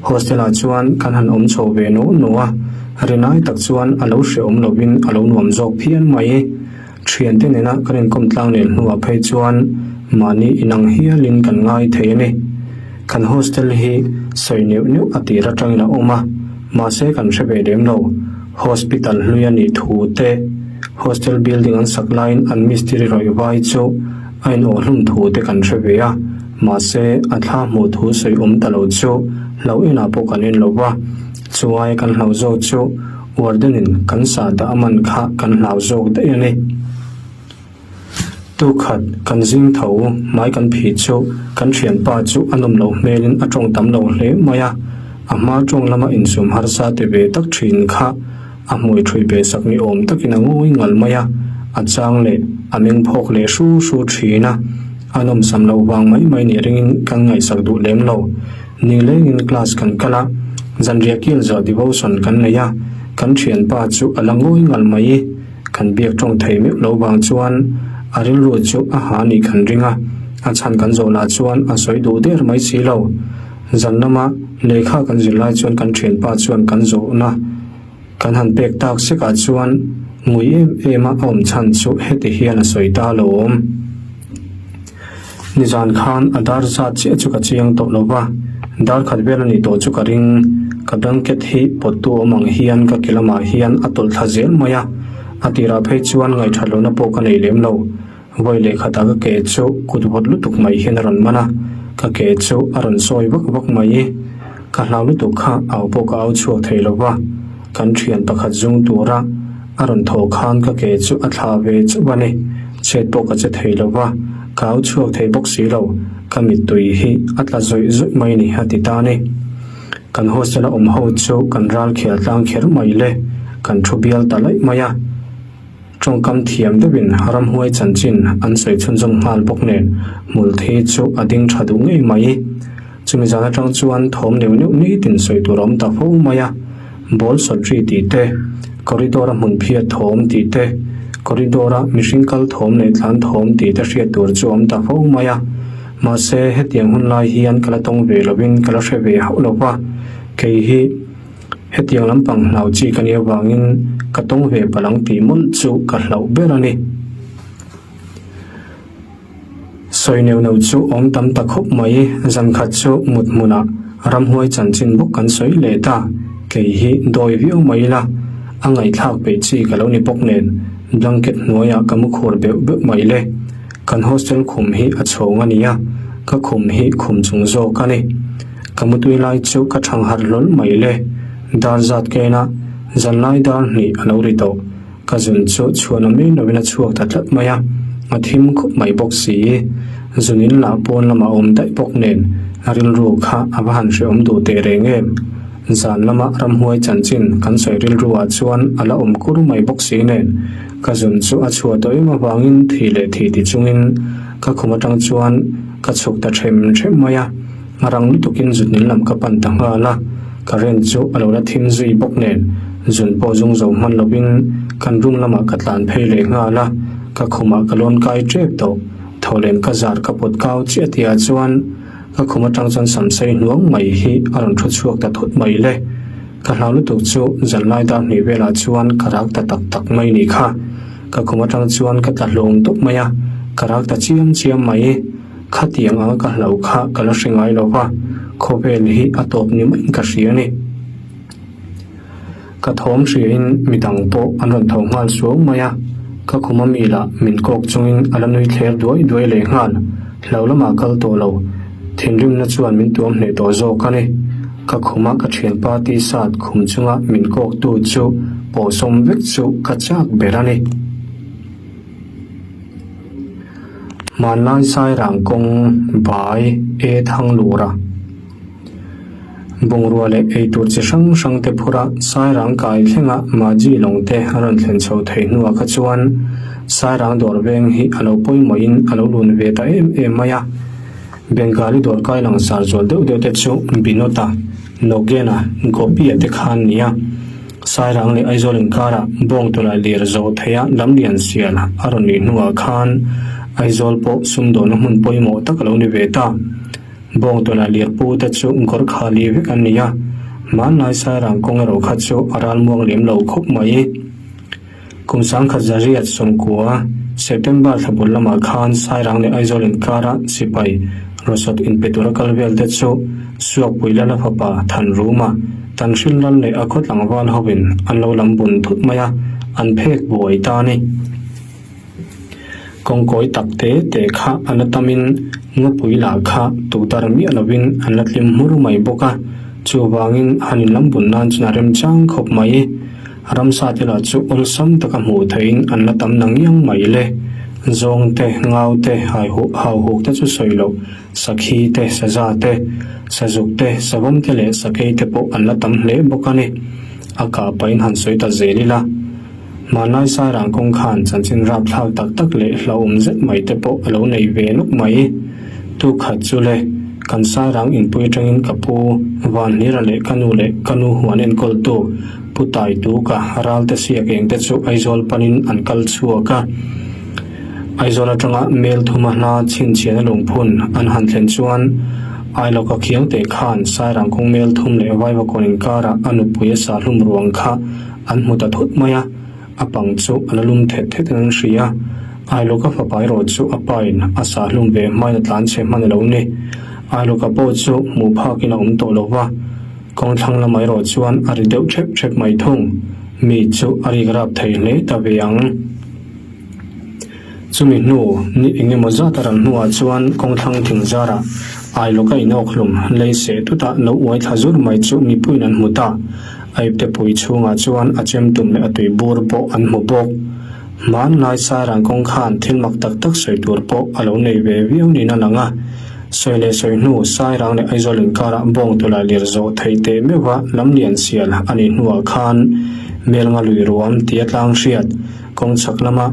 Hostel ah chuan kan han awm chho ve nuah nuah a, rinai tak chuan a lo hrehawm lovin a lo nuam zawk phian mai. Thiante nena kan inkawm tlang leh hnuah phei chuan mahni inang hialin kan ngai thei a ni. Kan hostel hi sawi neuh neuh a tir atangin a awm a, mahse kan hre ve lem lo. Hospital hlui a nih thu te, hostel building an sak laiin an mistiri rawih vai chu a inawh hlum thu te kan hre ve a, mahse a thla hmuh thu sawi awm ta lo chu hlauh enah pawh kan en lo va, chuai kan hlauh zawk chu Warden-in kan sah dah a man kha kan hlau zawk daih a ni. Tukhat kan zing tho hmai kan phih chu kan thianpa chu a nawm loh hmelin a tawng tam lo hle mai a, a hma tawng lama insum harsa ti ve tak thin kha a hmui thui ve sak ni awm takin a ngawi ngal mai a, a chang leh a meng phawk leh hru hru thin a, a nawmsam loh vang mai mai nih ringin kan ngaihsak duh lem lo. Nilengin class kan kal a, zanriah kil zawh devotion kan nei a, kan thianpa chu a la ngawi ngal mai. Kan biak tawng thei meuh lo vang chuan a rilru chu a ha nih kan ring a, a chhan kan zawh lah chuan a sawi duh der mai si lo. Zan lama lehkha kan zir lai chuan kan thianpa chuan kan zawhna kan han pek tak sekah chuan ngui em em a a awm chhan chu heti hian a sawi ta lo awm. Nizan khan a dar zat chiah chu ka chiang tawh lo va, dar khat vel a nih tawh chu ka ring. Ka blanket hi pawttu awm ang hian ka ke lamah hian a tawlh thla zel mai a, a tirah phei chuan ngaihthat lohna pawh ka nei lem lo. Vawi leh khatah ka ke chu kut vawt lutuk mai hian a rawn man a, ka ke chu a rawn sawi vak vak mai. Ka hlau lutuk kha au pawh ka au chhuak thei lo va, kan thian pakhat zung tura a rawn thawh khan ka ke chu a thla ve chauh a ni. Chet pawh ka che thei lo va, ka au chhuak thei bawk si lo, ka mittui hi a tla zawih zawih mai ni a ti ta a ni. Kan hostel a awm ho chu kan ral khel tlang kher mai le, kan thu bial ta laih mai a. Tawngkam thiam deuhin ramhuai chanchin an sawi chhunzawm nghal bawk nen hmulthi chu a ding tha duh ngei mai. Chumi zan atang chuan thawm neuh neuh nitin sawi tur a awm ta fo mai a, ball sawt ri tih te, corridor a hmun phiat thawm tih te, corridor a mihring kal thawm leh tlan thawm tih te hriat tur chu a awm ta fo mai a. Mahse hetiang hun lai hian ka la tawng ve lovin ka la hre ve hauh lo va, kei hi. Hetiang lampang hlau chi ka nih avangin ka tawng ve palh ang tih mawlh chu ka hlauh ber a ni. Sawi neuh neuh chu awm tam ta khawp mai, zan khat chu mut hmunah ramhuai chanchin bawk kan sawi leh ta, kei hi dawi viau mai ila, a ngaihthlak peih chi ka lo ni bawk nen blanket hnuaiah ka mu khur beuh beuh mai le. Kan hostel khum hi a chhawng a ni a, ka khum hi khum chung zawk a ni. Ka mutui lai chu ka thang harh hlawl mai le. Dar zat kena zanlai dar hnih a lo ri tawh. Ka zun chu chhuahna mai lovin a chhuak ta tlat mai a, a thim khup mai bawk si. Zunin lah pawn lamah a awm daih bawk nen a rilru kha a va han hrehawm duh teh reng em. Zan lama ramhuai chanchin kan sawi rilru ah chuan a la awm kur mai bawk si nen ka zun chu a chhuah tawh em avangin thi leh thi ti chungin ka khum atang chuan ka chhuk ta them them mai a. A rang lutukin zutnin lam ka pan ta nghal a, current chu a lo la thim zui bawk nen zun pawh zung zo hman lovin kan room lamah ka tlan phei leh nghal a, ka khumah ka lawn kai tep tawh. Thawhlen ka zar ka pawt kau chiah tihah chuan ka khum atang chuan samsei hnuang mai hi a rawn thu chhuak ta thut mai le. Ka hlau lutuk chu zanlai dar hnih velah chuan ka rak ta tak tak mai ni kha. Ka khum atang chuan ka tla hlawm tawp mai a, ka rak ta chiam chiam mai. Khatiang anga ka hlau kha ka la hre ngai lo va, khawvel hi a tawp ni maiin ka hria a ni. Ka thawm hriain midang pawh an rawn tho nghal suau mai a, ka khuma mi lah min kawk chungin a la nui thler duai duai leh nghal. Hlau lamah kal tawh lo, thinrimna chuan min tuam hneh tawh zawk a ni. Ka khuma ka thianpa tisat khum chunga min kawktu chu pawhsawm vek chu ka chak ber a ni. Hmanlai Sairang kawng bai e thang lura bungrua leh eitur chi hrang hrang te phura Sairang kai thlenga Maji lawng te a rawn thlen chho thei hnuah kha chuan Sairang dawr veng hi a lo pawimawhin a lo lun ve ta em em mai a. Bengali dawr kai langsar zual deuh deuh te chu Binota, Nogena, Gopi-a te kha an ni a. Sairang leh Aizawl inkarah bawngtawlai lir zo theia lamlian sial a rawn nih hnuah khan Aizawl pawh sumdawnna hmun pawimawh tak a lo ni ve ta. Bawngtawlai lir pu te chu Gorkha li vek an ni a, hmanlai Sairang kawng erawh kha chu a ralmuang lem lo khawp mai. Kum sangkhat zariat sawmkua, September thla bul lamah khan Sairang leh Aizawl inkara sipai rawsawt inpe tura kal vel te chu Suakpui Lala fapa Thanruma, Tanhril Lal leh a khaw tlangval hovin an lo lam bun thut mai a, an phek buai ta a ni. Kawngkawi tak te te kha a la tamin ngawpui lah kha tukdar miah lovin an la tlim hmur mai bawk a, chuvangin han inlam bun nan chuan a remchang khawp mai. Ramsa te lah chu awlsam taka hmuh theihin an la tam na ngiang mai le. Zawng te, ngau te, hauhuk te chu sawi loh, sakhi te, saza te, sazuk te, savawm te leh sakei te pawh an la tam hle bawk a ni. A kah pahin han sawi ta zel ila. Hmanlai Sairang kawng khan chanchin rapthlak tak tak leh hlauhawm zet mai te pawh a lo nei ve nawk mai. Tu khat chu le, kan Sairang inpui atangin ka pu Vanhlira leh ka nu leh ka nu huan enkawltu Pu Taituka ralte siak eng te chu Aizawl panin an kal chhuak a. Aizawl atanga mel thuma hla chhinchhiahna lungphun an han thlen chuan Ailawka khiang teh khan Sairang kawng mel thum leh Vaivakawn inkarah a nupui a sahlum ruang kha an hmu ta thut mai a, a pang chu a la lum thet thet in an hria. Ailawka fapa erawh chu a pain a sahlum ve hmain a tlanchhe hman a lo ni. Ailawka pawh chu hmuh phakin a awm tawh lo va. Kawngthlang lamah erawh chuan a ri deuh ṭhep ṭhep mai thung. Mi chu a rik rap thei hle ta ve ang. Chumi hnu ni eng emaw zat a ral hnuah chuan kawngthlang thing zarah Ailawka inawkhlum lei seh tutah lo uai thla zur mai chu mipuiin an hmu ta. A ipte pui chhungah chuan a chem tum leh a tui bur pawh an hmu bawk. Hmanlai Sairang kawng khan thil mak tak tak sawi tur pawh a lo nei ve viau niin a lang a. Sawi leh sawi hnu Sairang leh Aizawl inkarah bawng tula lir zawh theih teh meuha lamlian sial a nih hnuah khan Melnga lui ruam tia tlang hriat kawng chhak lama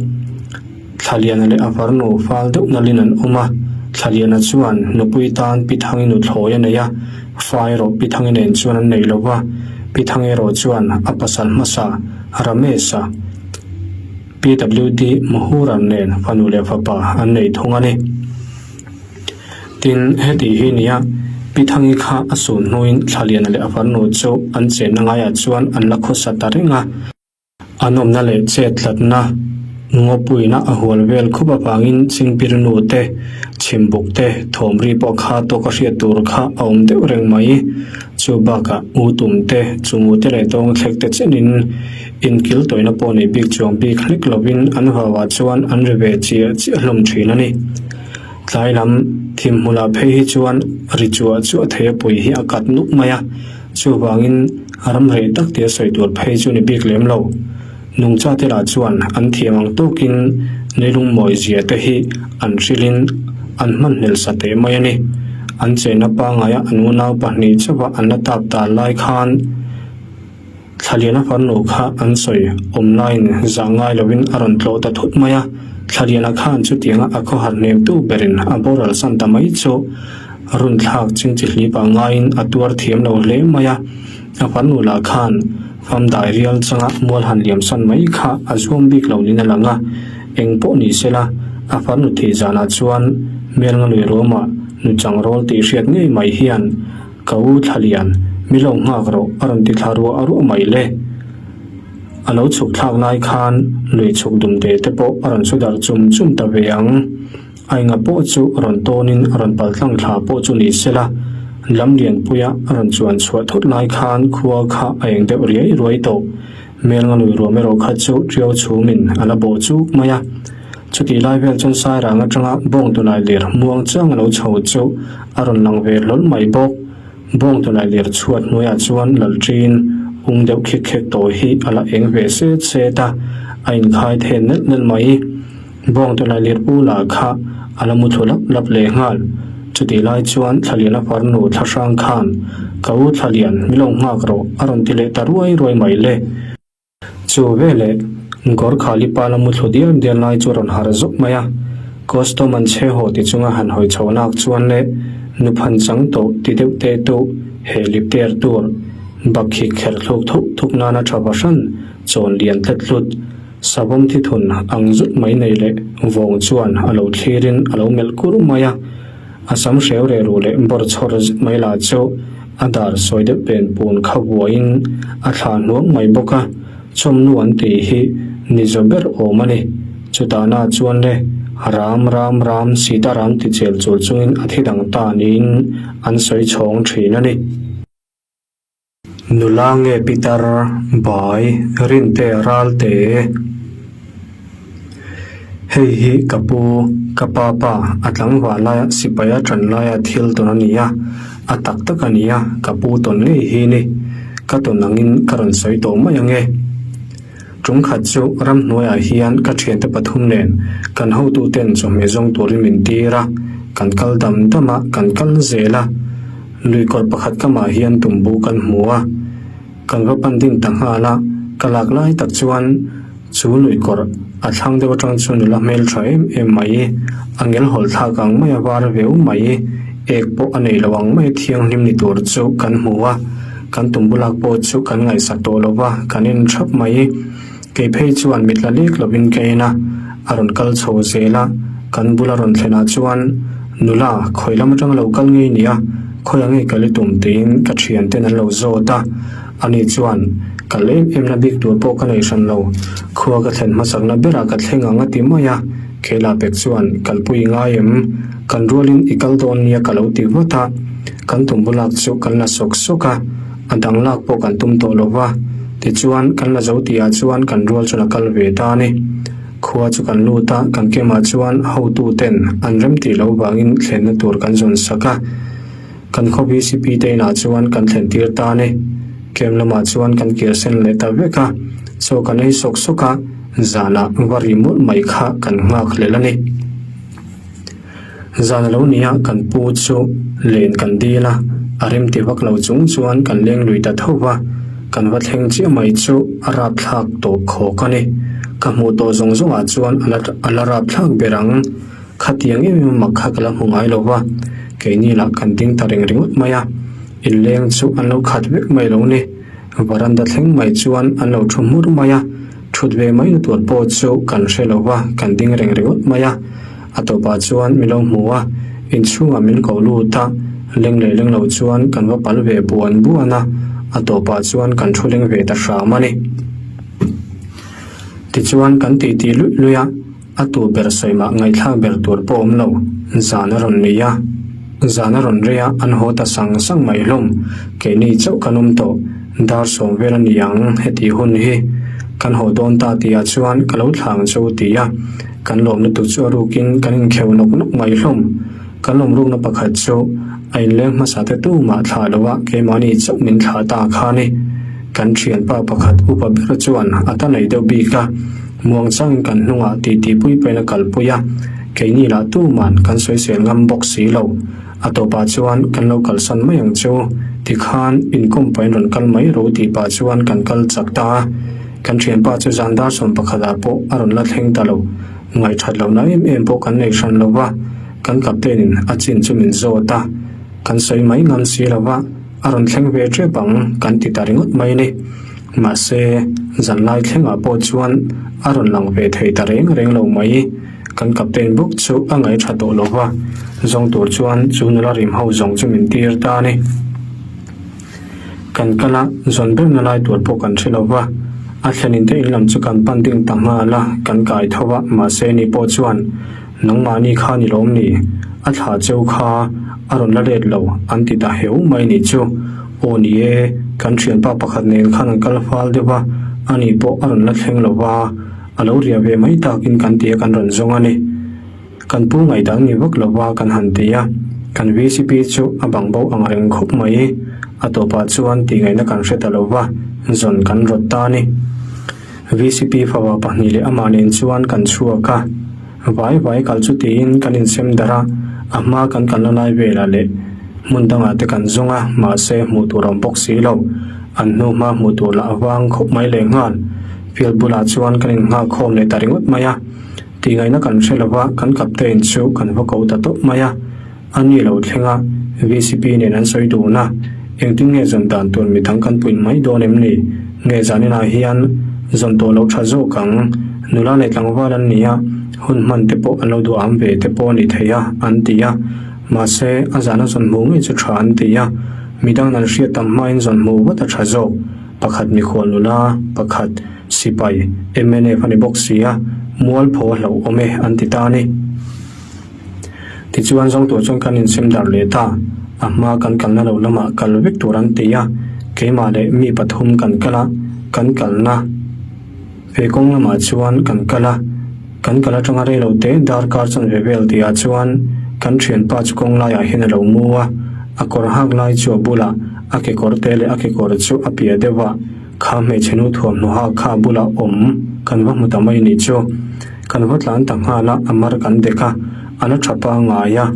Thlaliana leh a farnu fal deuh nalhin an awm a. Thlaliana chuan nupui tan Pi Thangi nuthlawi a nei a, fa erawh Pi Thangi nen chuan an nei lo va, Pi Thangi erawh chuan a pasal hmasa Ramesh-a, PWD Muhuran nen fanu leh fapa an nei thung a ni. Tin, heti hi nia, Pi Thangi kha a sun hnuin Thlaliana leh a farnu chu an chenna ngaiah chuan an la khawsa ta reng a. An awmna leh chet tlatna ngawpuina a hual vel khup avangin Chingpir nu te, Chhimbuk te, thawmri pawh kha tawk a hriat tur kha a awm deuh reng mai. Chu bakah U Tum te, Chumu te leh Dawngthlek te chenin Inkil tawihna pawh nei bik chuang bik hlek lovin an vauah chuan an ri ve chiah chiah hlawm thin a ni. Tlai lam thim hmulah phei hi chuan ri chuah chuah thei a pui hi a kat nuk mai a, chuvangin ram reh tak tia sawi tur phei chu ni bik lem lo. Nungcha te lah chuan an thiam ang tawkin leilung mawi zia te hi an hrilhin. An hmanhlel sa teh mai a ni. An chenna pangaia an unau pahnih chauha an la tap tal lai khan Thlaliana farnu kha an sawi awm laiin zah ngai lovin a rawn tlawh ta thut mai a. Thlaliana khan chutianga a khawhar hnemtu berin a boral san ta mai chu run thlak ching chi hlipah ngaiin a tuar thiam lo hle mai a. A farnu lah khan fam dai rial changa mual han liam san mai kha a zuam bik lo niin a lang a. Eng pawh ni sela, a farnu thih zanah chuan Melnga lui ruamah nu chang rawl tih hriat ngei mai hian Ka u Thlalian, mi lo nghak rawh a rawn ti thla ruah a ruah mai le. A lo chhuk thlak lai khan lui chhuk dum te te pawh a rawn su darh chum chum ta ve ang. A enga pawh chu rawn tawnin a rawn pal tlang thla pawh chu ni sela, lam lianpuia a rawn chuan chhuah thut lai khan khua kha a eng deuh riai ruai tawh. Melnga lui ruam erawh kha chu ṭiau chhumin a la bawh chuk mai a. Chutih lai vel chuan Sairang atanga bawngtulai lir muang chiang a lo chho chu a rawn lang ve hlawl mai bawk. Bawngtulai lir chhuat hnuaiah chuan lalṭin ung deuh khik khek tawh hi a la eng ve set set a, a inkhai then nelh nelh mai. Bawngtulai lir pu lah kha a la mu thlu lap lap leh nghal. Chutih lai chuan Thlaliana farnu Thlahrang khan, Ka u Thlalian, mi lo nghak rawh, a rawn ti leh ta ruai ruai mai le. Chu veleh Gorkhali pa la mu thlu diar diar lai chu a rawn harh zawk mai a, Custom an chhe haw ti chunga han hawi chho nak chuan leh nu phan chang tawh ti deuh te tu he lip ter tur bakhi kher thluk thuk thuk nana tha vahran chawn lian tlet hlut savawm thi thun ang zut mai nei leh vawng chuan a lo thlirin a lo melh kur mai a. A sam hreu reh ruh leh bawr chhawr zet mai lah chu a dar sawi deuh pen pun kha vuahin a thla hnuang mai bawk a, chawmnu an tih hi ni zaw ber awm a ni. Chutah na chuan le Ram Ram Ram Sita Ram ti chel chul chungin a thi dang ta niin an sawi chhawng thin a ni. Nula nge Pitar Bai Rinte Ralte Hei hi ka pu, ka pa pa, a tlangval laia sipai a tan laia thil tawn a ni a, a tak tak a ni a, ka pu tawn ngei hi ni. Ka tawn angin ka rawn sawi tawh mai ang e. Ṭumkhat chu ramhnuaiah hian ka ṭhiante pathum nen kan hotuten chawhmeh zawng turin min tir a, kan kal dam dam a, kan kal zel a. Luikawr pakhat kamah hian tumbu kan hmu a, kan va pan ding ta nghal a, ka lak lai tak chuan chu luikawr a thlang deuh atang chuan nula hmeltha em em mai, a ngel hawlh thlak ang mai a var veu mai, ek pawh a nei lo ang mai thianghlim ni tur chu kan hmu a, kan tumbu lak pawh chu kan ngaihsak tawh lo va, kan en thap mai. Kei phei chuan mit la lek lovin ka en a, a rawn kal chho zel a, kan bula rawn thlenah chuan, Nula, khawi lam atanga lo kal ngei nia, khawi ang nge kal i tum? tiin ka thianten an lo zawt a. Ani chuan, Kal em em na bik tur pawh ka nei hran lo, khua ka thlen hmasakna berah ka thleng ang a ti mai a. Kheila pek chuan, Kalpui i ngai em? Kan rualin i kal dawn nia ka lo ti vat a. Kan tum bulak chu kan la sawk sawk a. A dang lak pawh kan tum tawh lo va, tichuan kan la zo tihah chuan kan rual chuan a kal ve ta a ni. Khua chu kan lut a, kan kemah chuan hotuten an rem tih loh vangin thlenna tur kan zawn sak a. Kan khaw VCP te inah chuan kan thlen tir ta a ni. Kem lamah chuan kan kir sen leh ta vek a, chaw kan ei sawk sawk a, zanah va ri mawlh mai kha kan nghak hlel a ni. Zan a lo ni a, kan pu chu len kan dil a, a rem ti vak lo chung chuan kan leng lui ta tho va, kan va thleng chiah mai chu a rap thlak tawp khawk a ni. Ka hmuh tawh zawng zawngah chuan a la a la rap thlak ber ang. Khatiang em em a mak kha ka la hmu ngai lo va, keini lah kan ding ta reng ringawt mai a, inleng chu an lo khat vek mai lo ni. Varanda thleng mai chuan an lo thu hmur mai a, thut ve mai na tur pawh chu kan hre lo va, kan ding reng ringawt mai a. A tawpah chuan min lo hmu a, inchhungah min ko lut a, leng leh leng lo chuan kan va pal ve buan buan a, a tawpah chuan kan thu leng ve ta hram a ni. Tichuan kan titi luih luih a, a tu ber sawi mah ngaihthlak ber tur pawh awm lo, zan a rawn nei a, zan a rawn rei a, an haw ta sang sang mai hlawm, keini chauh kan awm tawh, dar sawm vel a ni ang heti hun hi kan haw dawn ta tihah chuan ka lo thlang chu ti a. Kan lawm lutuk chu a rukin kan inkheuh nawk nawk mai hlawm. Kan lawm rukna pakhat chu a inleng hmasa te tumah thlah lo a keimahni chauh min thlah ta kha ni. Kan thianpa pakhat upa ber chuan a ta nei deuh bik a, muangchangin kan hnungah titi pui pain a kalpui a. Keini lah tuman kan sawisel ngam bawk si lo. A tawpah chuan kan lo kalsan mai ang chu. Tikhan inkawm pahin rawn kal mai ro tih pah chuan kan kal chak ta a. Kan thianpa chu zan dar 11 ah pawh a rawn la thleng ta lo. Ngaihthat lohna em em pawh kan nei hran lo va, kan captain in a chin chu min zawt a. Kan sawi mai ngam si lo va, a rawn thleng ve tep ang kan ti ta ringawt mai ni. Mahse, zanlai thlengah pawh chuan a rawn lang ve thei ta reng reng lo mai. Kan captain bawk chu a ngaih tha tawh lo va, zawng tur chuan chu nula rim ho zawng chu min tir ta a ni. Kan kal a, zawn berna lai tur pawh kan hre lo va, a thlenin te in lam chu kan pan ding ta nghal a, kan kai tho a, mahse ni pawh chuan nangmahni kha ni lawm ni, a thla cheu kha a rawn la let lo an ti ta heu mai ni chu. Aw ni e, kan thianpa pakhat nen khan an kal fal deuh a, ani pawh a rawn la thleng lo va, a lo riah ve mai takin kan ti a kan rawn zawng a ni. Kan pu ngaihdan ni vak lova kan han ti a, kan vcp chu a bang bo ang reng khawp mai. A tawpah chuan tihngaihna kan hre ta lova, zawn kan rawt ta a ni. Vcp fapa pahnih leh amah nen chuan kan chhuak a, vai vai kal chu tiin kan insem darh a, a hma kan kalna lai velah leh hmun dangah te kan zawng a, mahse hmuh tur a awm bawk si lo. An hnu hma hmuh tur lah a vang khawp mai lehnghal. Field bulah chuan kan innghak khawm leh ta ringawt mai a. Tihngaihna kan hre lova kan captain chu kan va ko ta tawp mai a, a ni lo thleng a, vcp nen an sawi dun a, engtin nge zawn dan tur midang kan puih mai dawn em ni? Nge zaninah hian zawn tawh loh tha zawk ang, nula leh tlangval an ni a, hun hman te pawh an lo duham ve te pawh a ni thei a, an ti a, mahse a zana zawn hmuh ngei chu tha an ti a, midang an hriat tam hmain zawn hmuh vat a tha zawk. Pakhat mikhual nula, pakhat sipai mnf a ni bawk si a, mualpho a hlauh awm e an ti ta a ni. Tichuan zawng tur chuan kan insem darh leh ta, a hma kan kalna lo lamah kal vek tur an ti a, keimah leh mi pathum kan kal a, kan kalna ve kawng lamah chuan kan kal a, kan kal atanga rei lo te darkar chanve vel tihah chuan kan thianpa chu kawng laiah hian a lo mu a, a kawr hak lai chu a bulah A kekawr te leh a kekawr chu a piah deuh a, kha hmeichhe nu thuamhnaw hak kha a bulah awm kan va hmu ta mai nih chu. Kan va tlan ta nghal a, a mar kan dek a, a la tha pangngai a.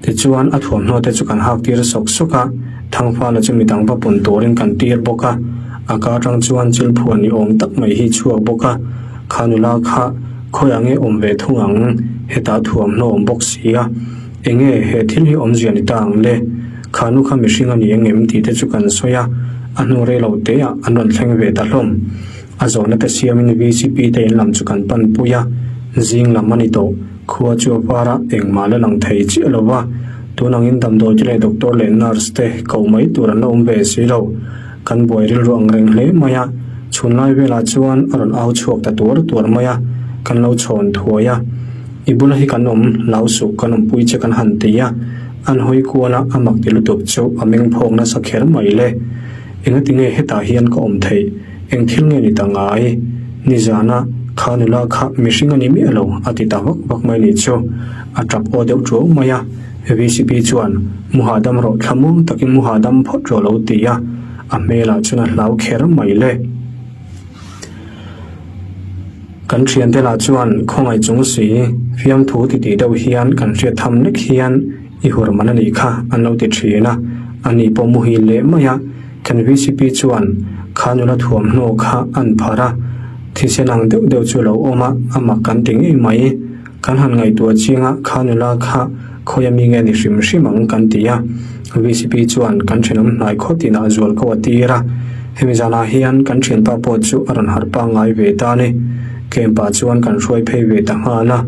Tichuan a thuamhnaw te chu kan hak tir sawk sawk a, Thangfala chu midang va pun turin kan tir bawk a, a ka atang chuan chil phuan ni awm tak mai hi chhuak bawk a, kha nula kha khawiah nge awm ve thung ang, hetah thuamhnaw awm bawk si a. Enge he thil hi awmzia ni ta ang le? Kha nu kha mihring a ni eng em tih te chu kan sawi a, a hnu rei lo te ah an rawn thleng ve ta hlawm. A zawhna te siamin vcp te in lam chu kan pan pui a, zing lam a ni tawh. Khua chu a var a, engmah la lang thei chiah lo va, tun angin damdawi te leh doctor leh nurse te koh mai tur an la awm ve si lo. Kan buai rilru ang reng hle mai a, chhunlai velah chuan a rawn au chhuak ta tuar tuar mai a, kan lo chhawn thuai a. I bula hi kan awm, lau suh kan awmpui che kan han ti a, an hawi kual a, a mak ti lutuk chu a meng phawk nasa kher mai le. Engati nge hetah hian ka awm theih? Eng thil nge ni ta ngai? Nizana kha nula kha mihring a ni miah lo a ti ta vak vak mai nih chu. A tap aw deuh tuau mai a, vcp chuan mu hahdam rawh thlamuang takin mu hahdam phawt rawh lo ti a, a hmelah chuan a hlau kher mai le. Kan thiante lah chuan khawngaih chung si fiamthu titih deuh hian kan hriat tham lek hian i hur man a nih kha an lo ti thin a, ani pawh muhil leh mai a, kan vcp chuan kha nula thuamhnaw kha an pharh a, thisen ang deuh deuh chu a lo awm a, a mak kan ti ngei mai. Kan han ngaihtuah chiang a, kha nula kha khawi ami nge ni hrim hrim ang kan ti a, vcp chuan kan thenawm hnai khaw tinah zual ko a tir a, hemi zanah hian kan thianpa pawh chu a rawn harh pangngai ve ta a ni. Camp ah chuan kan hruai phei ve ta nghal a,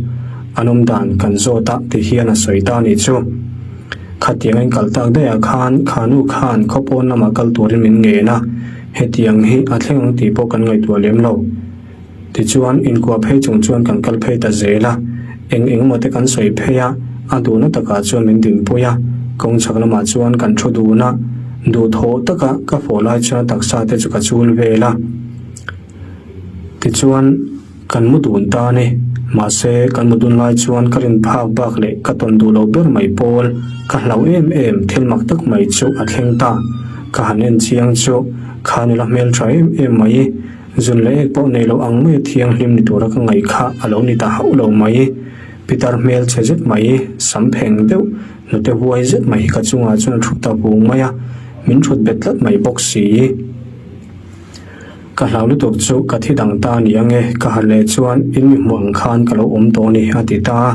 an awm dan kan zawt a ti hian a sawi ta a nih chu. Khatiang a in kal tak daih ah khan kha nu khan khaw pawn lamah kal turin min ngen a, hetiang hi a thleng ang tih pawh kan ngaihtuah lem lo. Tichuan, inkuah phei chung chuan kan kal phei ta zel a, eng eng emaw te kan sawi phei a, a duhna takah chuan min dinpui a, kawng chhak lamah chuan kan thu dun a, duhthawh taka ka fawh lai chuan a taksa te chu ka chul vel a. Tichuan, kan mu dun ta a ni. Mahse, kan mu dun lai chuan ka rin phak bak leh ka tawn duh lo ber mai pawl, ka hlauh em em thil mak tak mai chu a thleng ta. Ka han en chiang chu kha nula hmeltha em em mai. Zun leh ek pawh nei lo ang mai a thianghlim ni tura ka ngaih kha a lo ni ta hauh lo mai. Pitar hmel chhe zet mai, sam pheng deuh, hnute huai zet mai hi ka chungah chuan a thu ta vung mai a, min thut bet tlat mai bawk si. Ka hlau lutuk chu ka thi dang ta ni ange, ka harh leh chuan in mi hmuh ang khan ka lo awm tawh a ni, a ti ta a.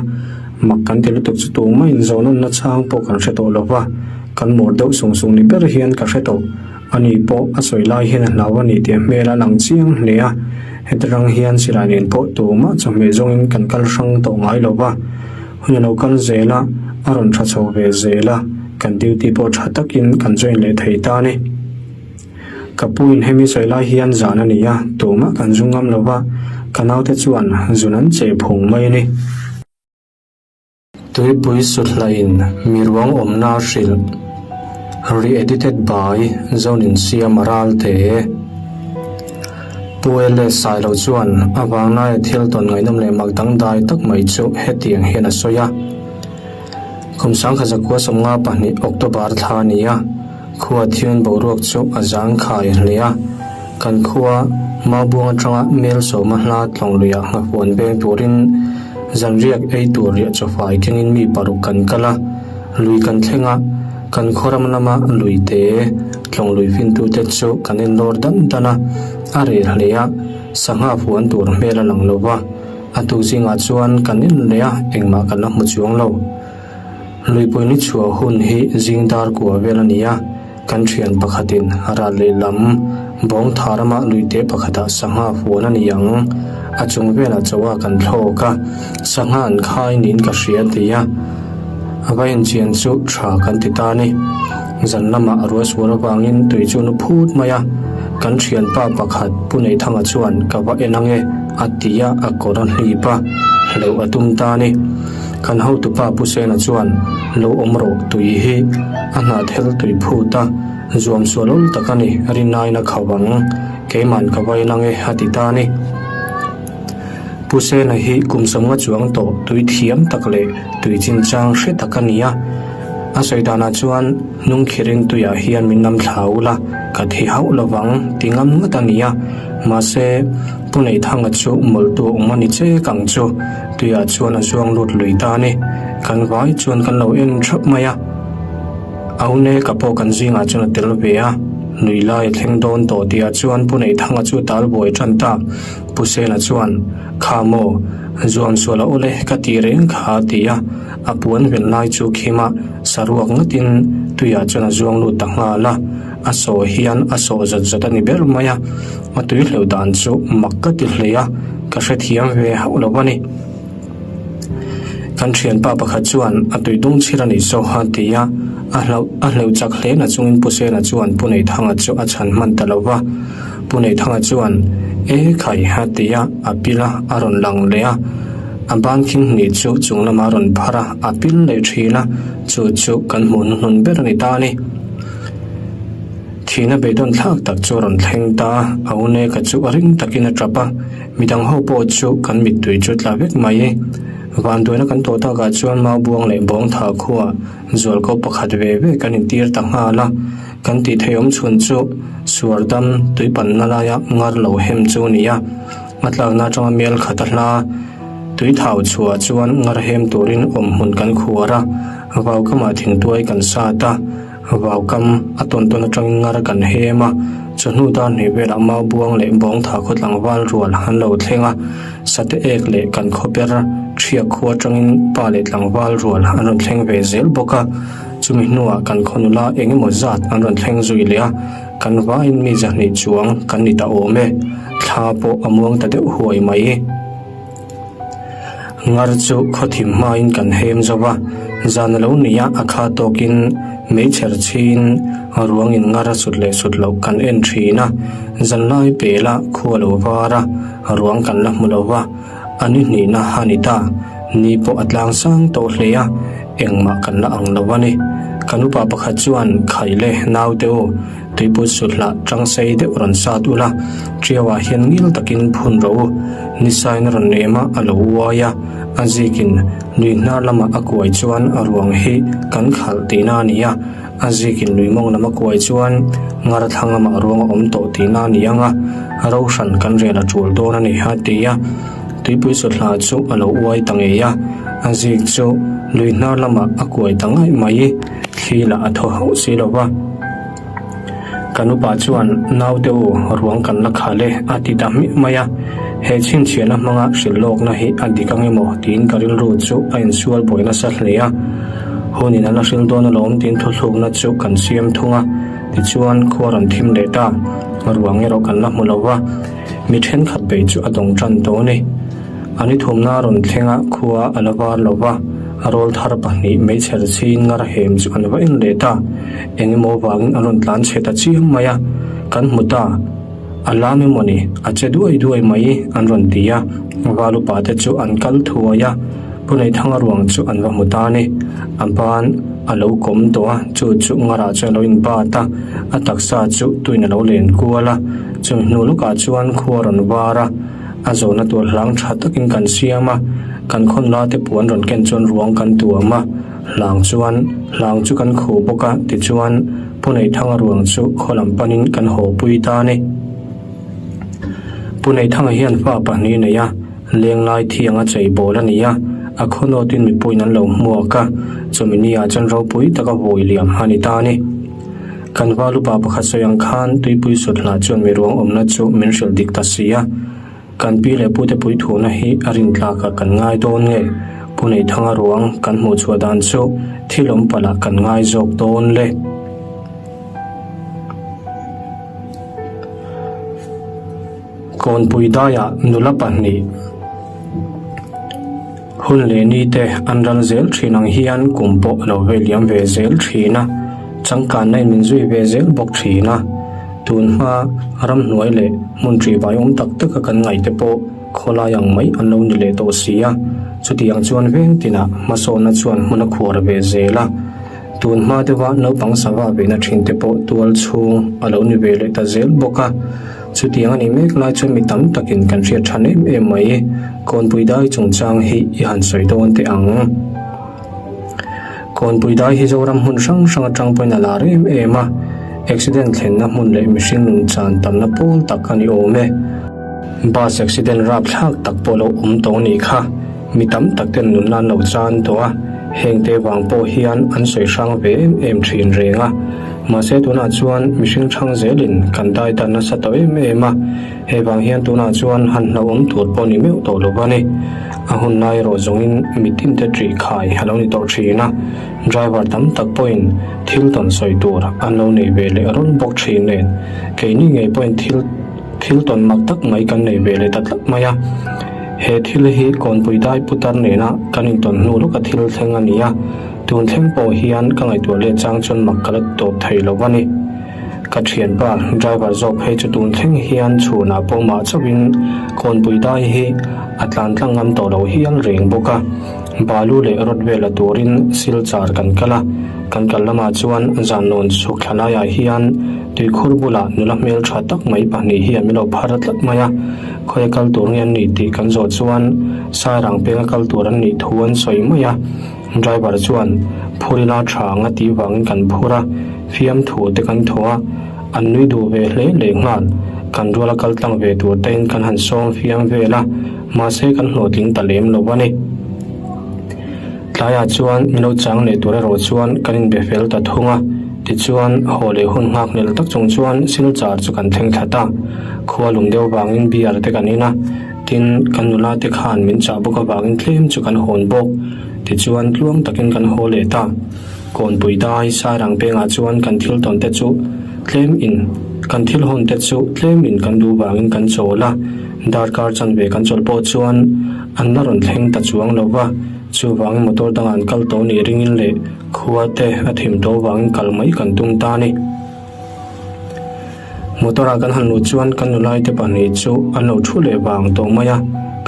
Mak kan ti lutuk chu tumah inzawhnawnna chhang pawh kan hre tawh lo va, kan mawr deuh sung sung ni ber hian ka hre tawh. Ani pawh a sawi lai hian a hlau a ni tih a hmel a lang chiang hle a, heti rang hian silai nen pawh tumah chawhmeh zawngin kan kal hrang tawh ngai lo va, hun a lo kal zel a, a rawn tha chho ve zel a, kan duty pawh tha takin kan join leh thei ta a ni. Ka pu in hemi sawi lai hian zan a ni a, tumah kan zu ngam lo va, ka naute chuan zun an cheh phung mai a ni. Tuipui Suthlain mi ruang awmna a hrilh. Re-edited by Zoninsiama Ralte. Pu LS Sailo chuan a vanglaia thil tawn ngaihnawm leh mak dangdai tak mai chu hetiang hian a sawi a. Kum sangkha zakua 52 October thla a ni a. Khua thian boruak chu a zangkhai hle a, kan khua Maubuang atanga mel sawma hla tlawng luiah nghahuan veng turin zanriak ei tur riah chawfai kengin mi paruk kan kal a, lui kan thleng a, kan khaw ram lama lui te tlawng lui fintute chu kan en lawr dan dan a, a reh hle a, sangha fuan tur hmel a lang lo va, a tuk zingah chuan kan en leh a, engmah kan la hmu chuang lo. Luipui ni chhuah hun hi zing dar kua vel a ni a, kan thian pakhatin ral lehlam bawng tha rama luite pakhatah sangha huan a ni ang. A chung velah chauha kan thlawk a, sangha an khai niin ka hria a ti a. A va inchian chu tha kan ti ta a ni. Zan lamah a rual sual avangin tui chu nu phut mai a, kan thianpa pakhat Pu Neithanga chuan ka va en ange a ti a, a kawr a hlip a, hleuh a tum ta a ni. Kan hotupa Pu Sena chuan lo awm rawh tui hi a hnah thel tui phut a, zuam sual awl tak a ni, rinaiin a khauh ang, keiman ka va en ange a ti ta a ni. Pu Sena hi kum sawmnga chuang tawh tui thiam tak leh tui chinchang hre tak a ni a, a sawi danah chuan hnungkhirin tuiah hian min lam thla ula ka thi hauh lovang ti ngam ngawt a ni a, mahse Pu Neithanga chu mawlhtu a awm a ni chek ang chu. Tuiah chuan a zuang lut lui ta a ni. Kan vai chuan kan lo en thap mai a. Aune ka pawh kan zingah chuan a tel ve a. Nui lai a thleng dawn tawh tihah chuan Pu Neithanga chu tal buai tan ta. Pu Sena chuan, Kha maw, zuam sual a awle ka ti reng kha a ti a. A puan ven lai chu khima saruak ngatin tuiah chuan a zuang lut ta nghal a. A saw hian a sawh zat zat a ni ber mai a. A tui hleuh dan chu mak ka ti hle a, ka hrethiam ve hauh lo a ni. Kan thianpa pakhat chuan a tui dung chhir a nih saw a ti a, a hlauh a hleuh chak hle na chungin Pu Sena chuan Pu Neithanga chu a chhan hman ta lo va. Pu Neithanga chuan, E khai a ti a, a pil a, a rawn lang leh a. A ban khing hnih chu chung lamah a rawn phar a, a pil leh thin a, chu chu kan hmuh hnuhnun ber a ni ta a ni. Thihna beidawn thlak tak chu a rawn thleng ta a, a uneka chu a ring takin a tap a, midang ho pawh chu kan mittui chu tla vek mai. Vanduaina kan tawh takah chuan Maubuang leh Bawngtha khuaa zualko pakhat ve ve kan intir ta nghal a, kan tih theih awm chhun chu Suardam tui panna laia ngar lo hem chu a ni a, a tlakna atanga mel khat a hla tui thau chhuah chuan ngar hem turin awmhmun kan khuar a, vaukamah thingtuai kan sat a. Vaukam a tawn tawn atangin ngar kan hem a, chawhnu dar hnih velah Maubuang leh Bawngtha khaw tlangval rual an lo thleng a, Sate ek leh kan khaw ber Thiak khua atangin pa leh tlangval rual an rawn thleng ve zel bawk a, chumi hnuah kan khaw nula eng emaw zat an rawn thleng zui leh a, kan vaiin mi zahnih chuang kan ni ta awm e, thla pawh a muang ta deuh huai mai. Ngar chu khawthim hmain kan hem zo va, zan a lo ni a, a kha tawkin meichher chhin ruangin ngar a sut leh sut loh kan en thin a, zanlai pela khu a lo var a, ruang kan la hmu lo va, a ni hnihna a ni ta, ni pawh a tlang sang tawh hle a, engmah kan la ang lo a ni. Kan upa pakhat chuan Khaile naute u, Tuiput sut hlah tang sei deuh rawn sat ula, Ṭiauah hian ngil takin phun rawh u. Nisain a rawn nem a, a lo uai a, a zikin lui hnar lamah a kuai chuan a ruang hi kan khalh tihna a ni a, a zikin lui mawng lam a kuai chuan ngar thlang lamah ruang a awm tawh tihna a ni ang a, ro hran kan rel a ṭul dawn a ni, a ti a. Tuipui sut hlah chu a lo uai ta ngei a. A zik chu lui hnar lamah a kuai ta ngaih mai. Thli lah a thaw hauh si lo va. Kan upa chuan naute u ruang kan la khal e a ti ta hmiah mai a. He chhinchhiahna hmanga hrilh lawkna hi a dik ang emaw tiin ka rilru chu a insual buai nasa hle a. Hunin a la hril dawn alawm tiin thuthlukna chu kan siam thung a. Tichuan khua rawn thim leh ta. Ruang erawh kan la hmu lo va. Mi thenkhat bei chu a dawng tan tawh a ni. A ni thumna rawn thleng a, khua a la var lo va, a rawl thar pahnih meichher chhin ngar hem chu an va en leh ta. Eng emaw vangin an rawn tlan chhe ta chiang mai a, kan hmu ta. A lam emaw ni, a che duai duai mai an rawn ti a, val upa te chu an kal thuai a, Pu Neithanga ruang chu an va hmu ta a ni. A ban a lo kawm tawh a, chu chu ngarah chuan a lo inbat a, a taksa chu tuin a lo len kual a, chumi hnu lawkah chuan khua a rawn var a. A zawhna tur hlang tha takin kan siam a, kan khawn la te puan rawn ken chuan ruang kan tuam a, hlang chuan hlang chu kan khuh bawk a, tichuan Pu Neithanga ruang chu khaw lam panin kan haw pui ta a ni. Pu Neithanga hian fa pahnih a nei a, lenglai thiang a chei bawl a ni a, a khaw nawtin mipuiin an lo hmuak a, chumi ni ah chuan ropui taka vawi liam a ni ta a ni. Kan val upa pakhat sawi ang khan tuipui sut hlah chuan mi ruang awmna chu min hrilh dik ta si a. Kan pi leh pute pui thuhna hi a rintlakah kan ngai dawn nge? Pu Neithanga ruang kan hmuh chhuah dan chu thil awm palh ah kan ngai zawk dawn le. Kawnpui daiah nula pahnih. Hun leh ni te an ral zel thin ang hian kum pawh a lo vei liam ve zel thin a, changkanna in min zui ve zel bawk thin a. Tun hma ramhnuai leh hmun ṭih vai awm tak taka kan ngaih te pawh khawlai ang mai an lo ni leh tawh si a, chutiang chuan veng tinah hmasawnna chuan hmun a khuar ve zel a. Tun hma deuha naupang sava vehna thin te pawh tual chhung a lo ni ve leh ta zel bawk a. Chutiang a nih mek lai chuan mi tam takin kan hriat than em em mai. Kawnpui dai chungchang hi i han sawi dawn teh ang. Kawnpui dai hi Zoram hmun hrang hrang atang pawhin a lar em em a, accident thlenna hmun leh mihring nun chan tamna pawl tak a ni awm e. Bus accident rapthlak tak pawh lo awm tawh a nih kha. Mi tam tak ten nunna an lo chan tawh a, heng te vang pawh hian an sawi hrang ve em em thin reng a. Mahse tunah chuan mihring thang zelin kan dai dan nasa tawh em em a, hei vang hian tunah chuan han hlauhawm tur pawh ni meuh tawh lo a ni. A hun lai erawh zawngin mitin te ṭih khai a lo ni tawh thin a, driver tam tak pawhin thil tawn sawi tur an lo nei ve leh rawn bawk thin nen, keini ngei pawhin thil Thil tawn mak tak mai kan nei ve leh ta tlat mai a. He thil hi Kawnpui dai putar nena kan intawn hnu lawka thil thleng a ni a, tun thleng pawh hian ka ngaihtuah let chang chuan mak ka la tawp thei lo a ni. Ka thianpa driver zawk phei chu tun thleng hian chhunah pawh mah chauhin Kawnpui dai hi a tlan tlang ngam tawh lo hial reng bawk a. Balu leh rawt vel la turin Silchar kan kal a, kan kal lamah chuan zanlawn chhuk thla laiah hian tuikhur bulah nula hmeltha tak mai pahnih hian min lo phar tlat mai a, khawi a kal tur nge an nih tih kan zawh chuan Sairang penga kal tur an nih thu an sawi mai a, driver chuan phur ila tha ang a tih vangin kan phur a, fiamthu te kan thaw a, an nui duh ve hle leh nghal, kan ruala kal tlang ve tur tein kan han sawm fiam vel a. Mahse kan hlawhtling ta lem lo a ni. Tlaiah chuan min lo chang leh tur erawh chuan kan inbe fel ta thung a, tichuan haw leh hun nghak nel tak chung chuan Silchar chu kan thleng thla ta. Khua lum deuh vangin beer te kan in a, tin kan nula te khan min chah bawk avangin tlem chu kan hawn bawk. Tichuan tluang takin kan haw leh ta. Kawnpui dai Sairang pengah chuan kan thil tawn te chu tlem in kan thil hawn te chu tlem in kan duh vangin kan chawl a, darkar chanve kan chawlh pawh chuan an la rawn thleng ta chuang lo va, chuvangin motor dangah an kal tawh nih ringin leh khua te a thim tawh vangin kal mai kan tum ta a ni. Motor ah kan han luh chuan kan nulai te pahnih chu an lo thu leh vang tawh mai a,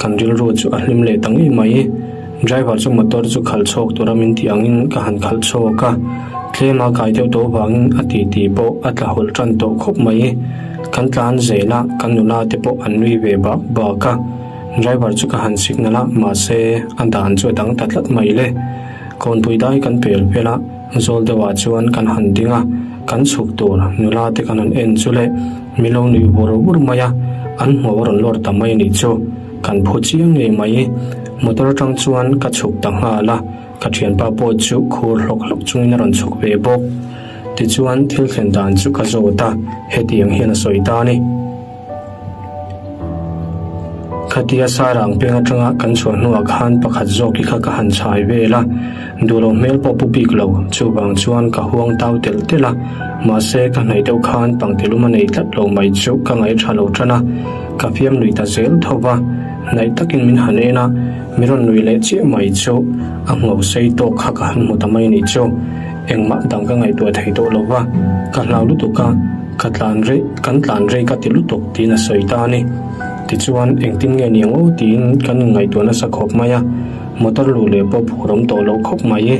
kan rilru chu a hlim leh ta ngei mai. Driver chu motor chu khalh chhawk tura min tih angin ka han khalh chhawk a, tlem a kai deuh tawh vangin a titi pawh a tla hawlh tan tawh khawp mai. Kan tlan zel a, kan nula te pawh an nui ve bak bak a, driver chu ka han signal a, mahse a dan chu a dang ta tlat mai le. Kawnpui dai kan pel vel a. Zawl deuhah chuan kan han ding a, kan chhuk tur nula te kan han en chu le, mi lo nuih vur vur mai a, an hmuh a rawn lawr ta mai a nih chu, kan phu chiang ngei mai. Motor atang chuan ka chhuk ta nghal a, ka thianpa pawh chu khur hlawk hlawk chungin a rawn chhuk ve bawk. Tichuan thil thlen dan chu ka zawt a, hetiang hian a sawi ta a ni. Khatia Sarang peng atanga kan chhuah hnuah khan pakhat zawk i kha ka han chhai vel a, duh lo hmel pawh pu bik lo, chuvang chuan ka huang tau telh telh a, mahse ka hnaih deuh khan pangtilum a nei tlat lo mai chu ka ngaih tha lo tan a, ka fiam lui ta zel tho va, hnaih takin min han en a, mi rawn nui leh chiah mai chu a ngho sei tawk kha ka han hmu ta mai a nih chu, engmah dang ka ngaihtuah thei tawh lo va, ka hlau lutuk a. Ka tlan rei, kan tlan rei ka ti lutuk tiin a sawi ta a ni. Tichuan, engtin nge ni ang aw tiin kan inngaihtuah nasa khawp mai a, motor luh leh pawh phur awm tawh loh khawp mai e.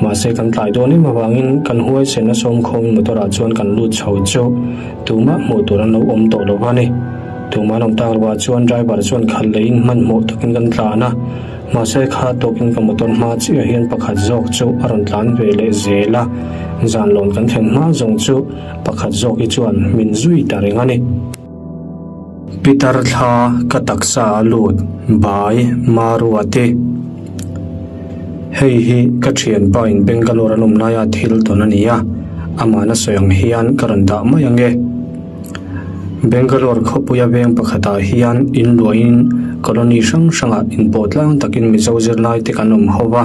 Mahse kan tlai dawn em avangin kan huaisen a sawm khawmin motor ah chuan kan lut chho chu tumah hmuh tur an lo awm tawh lo va ni. Tumah an awm tak loh ah chuan driver chuan khalh leiin hmanhmawh takin kan tlan a, Mahse kha tawkin ka motor hma chiah hian pakhat zawk chu a rawn tlan ve leh zel a, zan lawn kan thlen hma zawng chu pakhat zawk hi chuan min zui ta reng a ni. Pitar thla ka taksa a lut bai Maruati. Hei hi ka thianpa in Bangalore an awm laia thil tawn a ni a, amahna sawi ang hian ka rawn dah mai ange. Bangalore khawpuia veng pakhatah hian in luahin colony hrang hrangah inpawh tlang takin Mizo zirlai te kan awm ho va,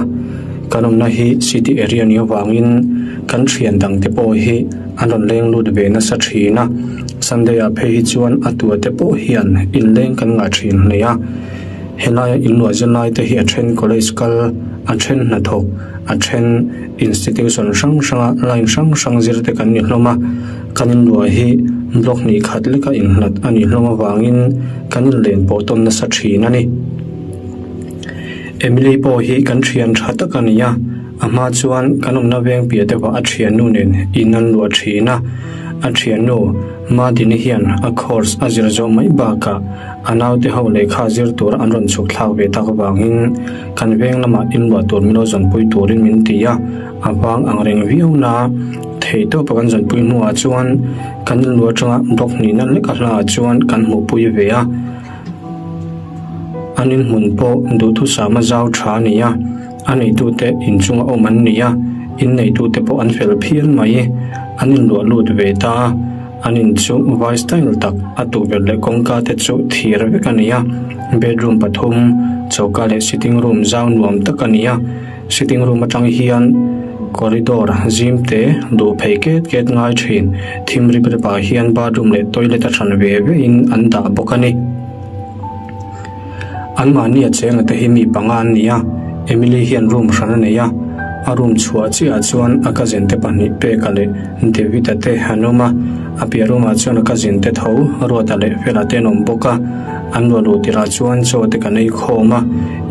kan awmna hi city area ni avangin kan thian dang te pawh hi an rawn leng lut ve nasa thin a, Sunday ah phei hi chuan a tua te pawh hian inleng kan ngah thin hle a, helaia inluah zirlai te hi a then college kal, a then hnathawk, a then institution hrang hranga line hrang hrang zir te kan ni hlawm a. Kan inluah hi block hnih khat leka inhlat a nih hlawm avangin kan inlen pawh tawn nasa thin a ni. Emily pawh hi kan thian tha tak a ni a, a hma chuan kan awmna veng piah deuhah a thiannu nen in an luah thin a. A thiannu Madini hian a course a zir zawh mai bakah a naute ho lehkha zir tur an rawn chhuk thlak ve tak avangin kan veng lamah inluah tur min lo zawnpui turin min ti a, a vang ang reng viau na. Thei tawpa kan zawnpui hnuah chuan kan inlu atanga block hnihna lek a hlaah chuan kan hmuhpui ve a, an inhmun pawh duhthusama zau tha a ni a, a neitute inchunga awm an ni a, inneitute pawh an fel phian mai, an inluah lut ve ta a, an in chu vai style tak a tukverh leh kawngka te chu thir vek a ni a, bedroom pathum, choka leh sitting room zau nuam tak a ni a. Sitting room atang hian corridor zim te duh phei ket ket ngai thin. Thim rip rip ah hian bathroom leh toilet a hran ve ve in an dah bawk a ni. An mahni a chenga te hi mi panga an ni a, Emily hian room hran a nei a, a room chhuah chiah ah chuan a cousin te pahnih Peka leh David-a te an awm a, a piah room ah chuan a cousin te tho Ruata leh Fela te an awm bawk a. An luah luh tirah chuan chaw te kan ei khawm a,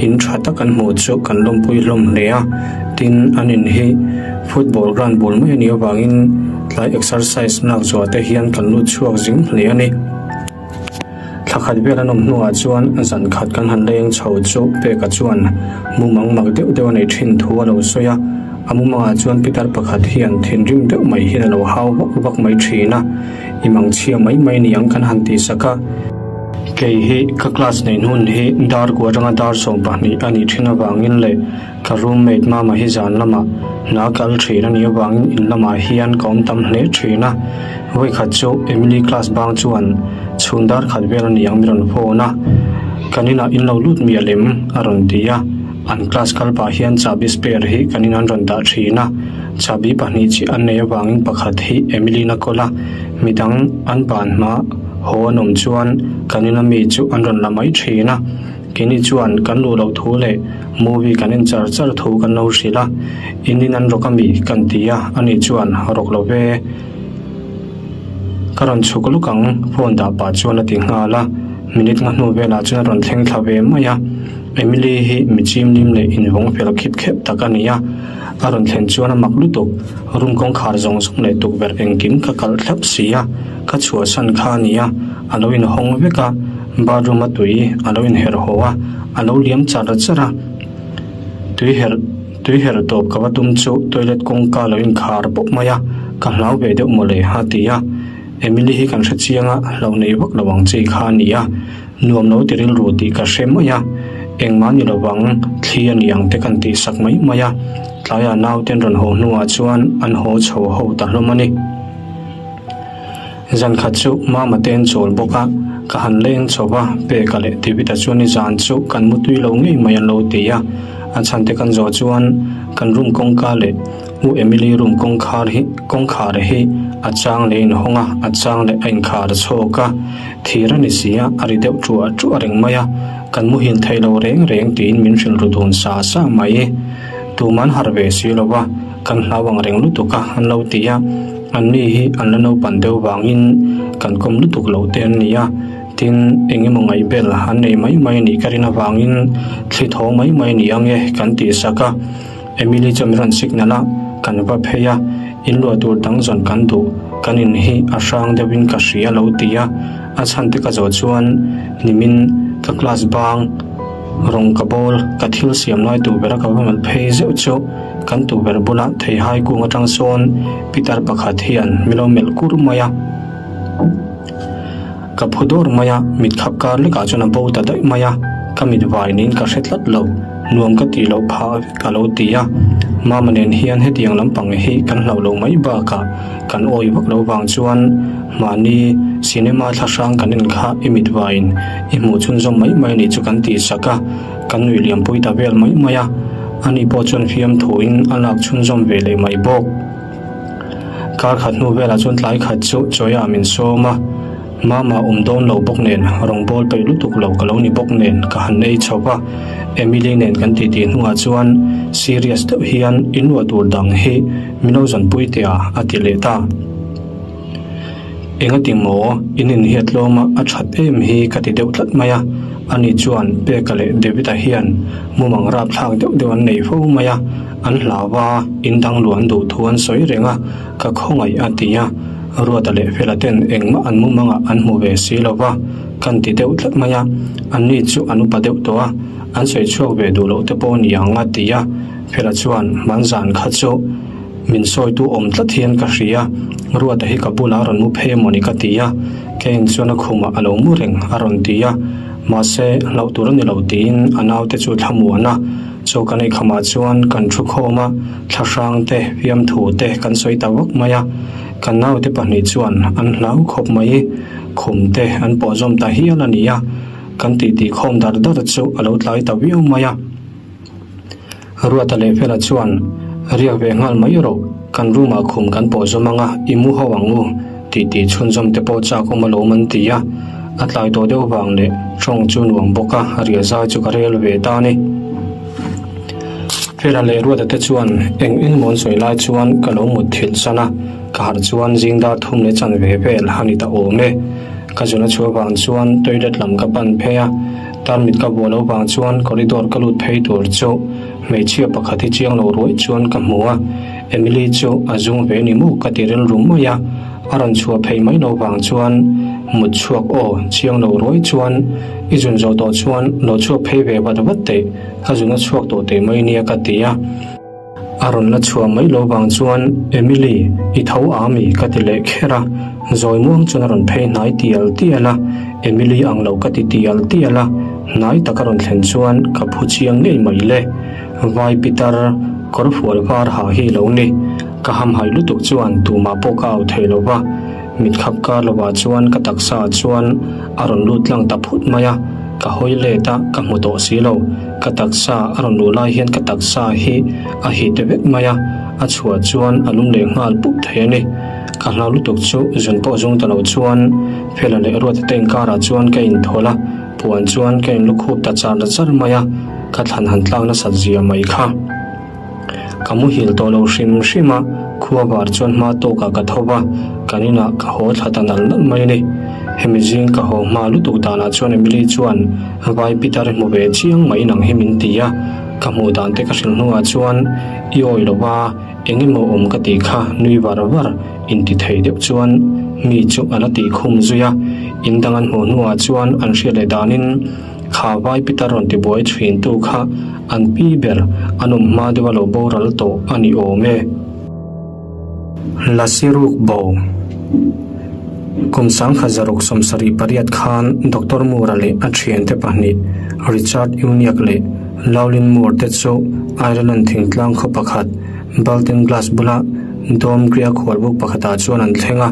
in tha tak an hmuh chu kan lawmpui hlawm hle a. Tin, an in hi football ground bul mai a nih avangin tlai exercise lak zuah te hian kan lut chhuak zing hle a ni. Thla khat vel an awm hnuah chuan zan khat kan han leng chho chu Peka chuan mumang mak deuh deuh a neih thin thu a lo sawi a. A mumangah chuan pitar pakhat hian thinrim deuh mai hian a lo hau vak vak mai thin a. I mangchhia mai mai ni ang kan han tih sak a. Kei hi ka class neih hun hi dar kua atanga dar 12 a nih thin avangin leh ka roommate mama hi zan lamah hna kal thin a nih avangin in lamah hian ka awm tam hle thin a. Vawikhat chu Emily class bang chuan chhun dar khat vel a ni ang mi rawn phone a, kan inah in lo lut miah lem a rawn ti a. An class kal pah hian chahbi spare hi kan in an rawn dah thin a. Chahbi pahnih chiah an nei avangin pakhat hi Emily-in a kawl a, midang an ban hma haw an awm chuan kan ina mi chu an rawn la mai thin a. Keini chuan kan luh loh thu leh movie kan en char char thu kan lo hrilh a, in in an rawk a mi kan ti a, ani chuan rawk lo ve. Ka rawn chhuk luk ang phone dah pah chuan a ti nghal a, minute nga hnu velah chuan a rawn thleng thla ve mai a. Emily hi mi chimlim leh invawng fel khip khep tak a ni a. A rawn thlen chuan a mak lutuk, room kawngkhar zawng zawng leh tukverh engkim ka kalh thlap si a, ka chhuahsan kha a ni a, a lo inhawng vek a, bathroom a tui a lo inherh haw a, a lo liam char char a, tui herh tui herh tawp ka va tum chu toilet kawngka a lo inkhar pawp mai a, ka hlau ve deuh mawle a ti a, Emily hi kan hre chiang a, hlauh nei vak lo ang chi kha a ni a, nuam lo ti rilru tih ka hre mai a. Engmah ni lovang, thli a ni ang te kan tih sak mai mai a, tlaiah naute an rawn haw hnuah chuan an haw chho ho ta hlawm a ni. Zan khat chu Mama te an chawl bawk a, ka han leng chho va, Peka leh David-a chuan i zan chu kan mutui lo ngei mai an lo ti a, a chhan te kan zawh chuan kan room kawngka leh U Emily room kawngkhar hi kawngkhar hi a chang leh a inhawng a, a chang leh a inkhar chhawk a, thir a ni si a, a ri deuh ṭuah ṭuah reng mai a, kan muhil thei lo reng reng tiin min hrilh ru dun sa sa mai. Tuman harh ve si lo va, kan hlau ang reng lutuk a an lo ti a, anni hi an la naupan deuh vangin kan kawm lutuk loh te an ni a, tin eng emaw ngaihbel an nei mai mai a nih ka rin avangin thli thaw mai mai a ni ang e kan tih sak a. Emily chu min rawn signal a, kan va phei a, in luah tur dang zawn kan duh, kan in hi a hrang deuhin ka hria lo ti a, a chhan te ka zawh chuan nimin ka class bang rawng ka bawl ka thil siam lai tukverh a ka va melh phei zeuh chu kan tukverh bula theihai kung atang sawn pitar pakhat hian min lo melh kur mai a. Ka phu dawr mai a, mit khap kar lekah chuan a bo ta daih mai a, ka mit vai niin ka hre tlat lo, nuam ka tih loh phah vek a lo ti a. Mama nen hian hetiang lampang hi kan hlauh loh mai bakah kan awi vak lo vang chuan mahni cinema thla hrang kan en kha i mit vaiin i hmuh chhunzawm mai mai anih chu kan tih sak a, kan nuih liampui ta vel mai mai a, ani pawh chuan fiamthuin a lak chhunzawm ve leh mai bawk. Kar khat hnu velah chuan tlai khat chu Chawia min sawm a, Mama awm dawn lo bawk nen rawngbâwl peih lutuk lo ka lo ni bawk nen ka han ei chho va, Emily nen kan titi hnuah chuan serious deuh hian inluah tur dang hi min lo zawnpui teh a a ti leh ta. Engati maw in inhiat tlawm a a that em hi ka ti deuh tlat mai a, ani chuan Peka leh David-a hian mumang rapthlak deuh deuh an nei fo mai a, an hlau a, in dang luah an duh thu an sawi reng a, ka khawngaih a ti a, Ruata leh Fela ten engmah an mumangah an hmu ve si lo va, kan ti deuh tlat mai a, anni chu an upa deuh tawh a, an sawi chhuak ve duh loh te pawh ni ang a ti a, Fela chuan hmanzan kha chu. Min sawitu awm tlat hian ka hria, Ruata hi ka bulah a rawn mu phei emawni ka ti a, Kane chuan a khumah a lo mu reng a rawn ti a, mahse hlauh tur a ni lo tiin a naute chu thlamuan a, chaw kan ei khamah chuan kan thu khawm a, thlahrang te, fiamthu te kan sawi ta vak mai a, kan naute pahnih chuan an hlau khawp mai, khum te an pawh zawm ta hial a ni a, kan titi khawm dar dar chu a lo tlai ta viau mai a. Ruata leh Fela chuan, Riak ve nghal mai rawh, kan room ah khum kan pawh zawm ang a, i mu ho ang u, tih tih chhunzawm te pawh chak awm alawm an ti a. A tlai tawh deuh vang leh tawng chu nuam bawk a, riah zai chu ka rel ve ta a ni. Fela leh Ruata te chuan eng eng maw an sawi lai chuan ka lo mut thilh san a, ka harh chuan zing dar thum leh chanve vel a ni ta awm e. Ka zun a chhuah vang chuan toilet lam ka pan phei a. Tarmit ka bual lo vang chuan corridor ka lut phei tur chu hmeichhia pakhat hi chiang lo ruai chuan ka hmu a, Emily chu a zung ve ni maw ka ti rilru mai a, a rawn chhuah phei mai lo vang chuan mut chhuak aw chiang lo ruai chuan i zun zawh tawh chuan lo chhuak phei ve vat vat teh ka zun a chhuak tawh teh mai nia ka ti a. A rawn la chhuah mai lo vang chuan Emily, i tho a mi? ka ti leh kher a, zawi muang chuan a rawn phei hnai tial tial a, Emily ang lo ka ti tial tial a, hnai tak a rawn thlen chuan ka phu chiang ngei mai le. Vai pitar kawr fual var ha hi lo ni, ka hamhaih lutuk chuan tumah pawh ka au thei lo va, Mit khap kar lovah chuan ka taksa ah chuan a rawn lut tlang ta phut mai a, ka hawi let a, ka hmu tawh si lo. Ka taksa a rawn luh lai hian ka taksa hi a hit vek mai a, a chhuah chuan a lum leh nghal pup thei a ni. Ka hlau lutuk chu zun pawh zung ta lo chuan Fela leh Ruata te inkarah chuan ka inthawlh a, puan chuan ka inlukhup ta char char mai a, ka thlan han tlak nasat zia mai kha. Ka muhil tawh lo hrim hrim a, khua var chuan hma tawkah ka tho va, kan inah ka haw thla ta nal nal mai a ni. Hemi zing ka haw hma lutuk danah chuan Emily chuan vai pitar hmu ve chiang mai nang hi min ti a, ka hmuh dan te ka hrilh hnuah chuan i awi lo va, eng emaw awm ka tih kha nui var var inti thei deuh chuan mi chu a la tih khum zui a, in dang an hmuh hnuah chuan an hriat leh danin, Kha vai pitar rawn ti buai thin tu kha an pi ber an awm hma deuh a lo boral tawh a ni awm e. Lasiruk bo. Kum sangkhat zaruk 78 khan Doctor Mura leh a thiante pahnih Richard Uniacke leh Laulin Moore te chu Ireland thingtlang khaw pakhat Baltinglass bula Dom Gria khualbuk pakhatah chuan an thleng a.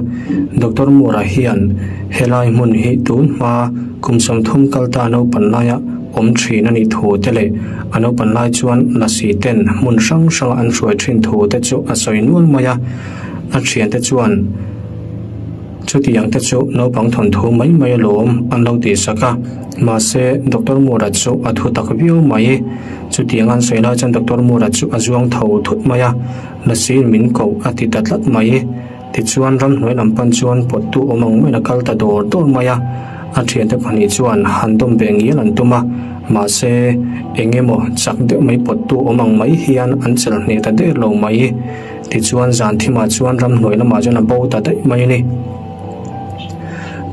Doctor Moore-a hian helai hmun hi tun hma kum 30 kal ta naupan laia awm thin a nih thu te leh a naupan lai chuan lasi ten hmun hrang hranga an hruai thin thu te chu a sawi nual mai a. A thiante chuan chutiang te chu naupang thawnthu mai mai alawm an lo tih sak a, mahse Doctor Moore-a chu a thu tak viau mai. Chutiang an sawi lai chuan Doctor Moore-a chu a zuang tho thut mai a, Lasiin min koh a ti ta tlat mai. Tichuan ramhnuai lam pan chuan pawttu awm ang maiin a kal ta dawr dawr mai a, a thiante pahnih chuan han dawm ve ngial an tum a, mahse eng emaw chak deuh mai pawttu awm ang mai hian an chelh hneh ta der lo mai. Tichuan zan thimah chuan ramhnuai lamah chuan a bo ta daih mai a ni.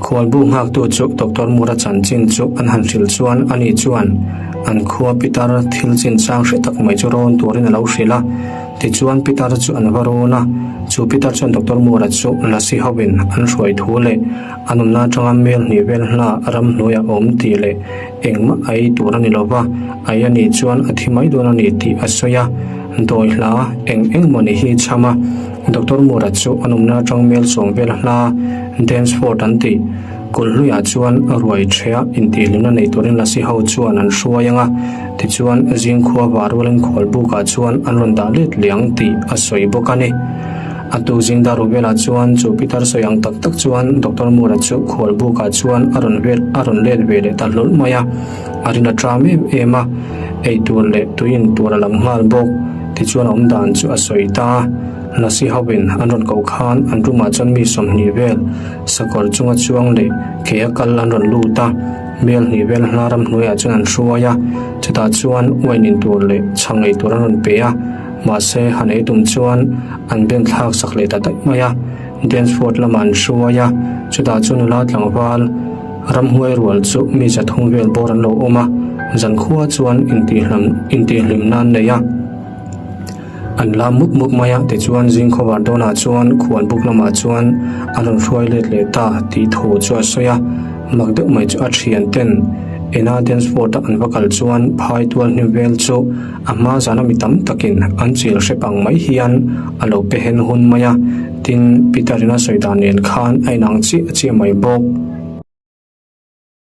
Khualbu nghaktu chu Doctor Mura chanchin chu an han hrilh chuan ani chuan an khua pitar thil chinchang hre tak mai chu rawn turin a lo hrilh a. Tichuan pitar chu an va rawn a, chu pitar chuan Doctor Mura chu lasi hovin an hruai thu leh an awmna atanga mel hnih vel hna ramhnuaiah a awm tih leh engmah a ei tur a ni lo va, a ei a nih chuan a thi mai dawn a ni tih a sawi a. Dawi hla eng eng maw ni hi chham a, Doctor Mura chu an awmna atang mel sawm vel hla Dansford an tih Kulhluiah chuan ruai ṭhea intihhlimna nei turin lasi ho chuan an hruai ang a, tichuan zingkhua varualin khualbukah chuan an rawn dah let leh ang tih a sawi bawk a ni. A tuk zing dar Rubela chuan chu pitar sawi ang tak tak chuan Doctor Mura chu khualbukah chuan a rawn vel a rawn let ve leh ta hlawl mai a, a rin a ṭam em em a, eitur leh tui in tur a lam nghal bawk. Tichuan a awmdan chu a sawi ta a, lasi hovin an rawn koh khan an room-ah chuan mi 20 vel Sakawr chunga chuang leh ke a kal an rawn lut a, mel hnih vel hla ram hnuaiah chuan an hruai a, chutah chuan wine in tur leh chhang ei tur an rawn pe a, mahse han ei tum chuan an ben thlak sak leh ta daih mai a, Dansford lamah an hruai a, chutah chuan nula tlangval ramhuai rual chu mi 300 vel bawr an lo awm a, zankhua chuan intihhlam intihhlim nan nei a. An la mup mup mai a, tichuan zing khawvar dawnah chuan khuan buk lamah chuan a rawn hruai let leh ta tih thu chu a sawi a, mak deuh mai chu a thian ten ena Dansford a an va kal chuan phai tual hnim vel chu a hma zana mi tam takin an chil hrep ang mai hian a lo pe hen hun mai a, tin Peter-in a sawi dan nen khan a inang chiah chiah mai bawk.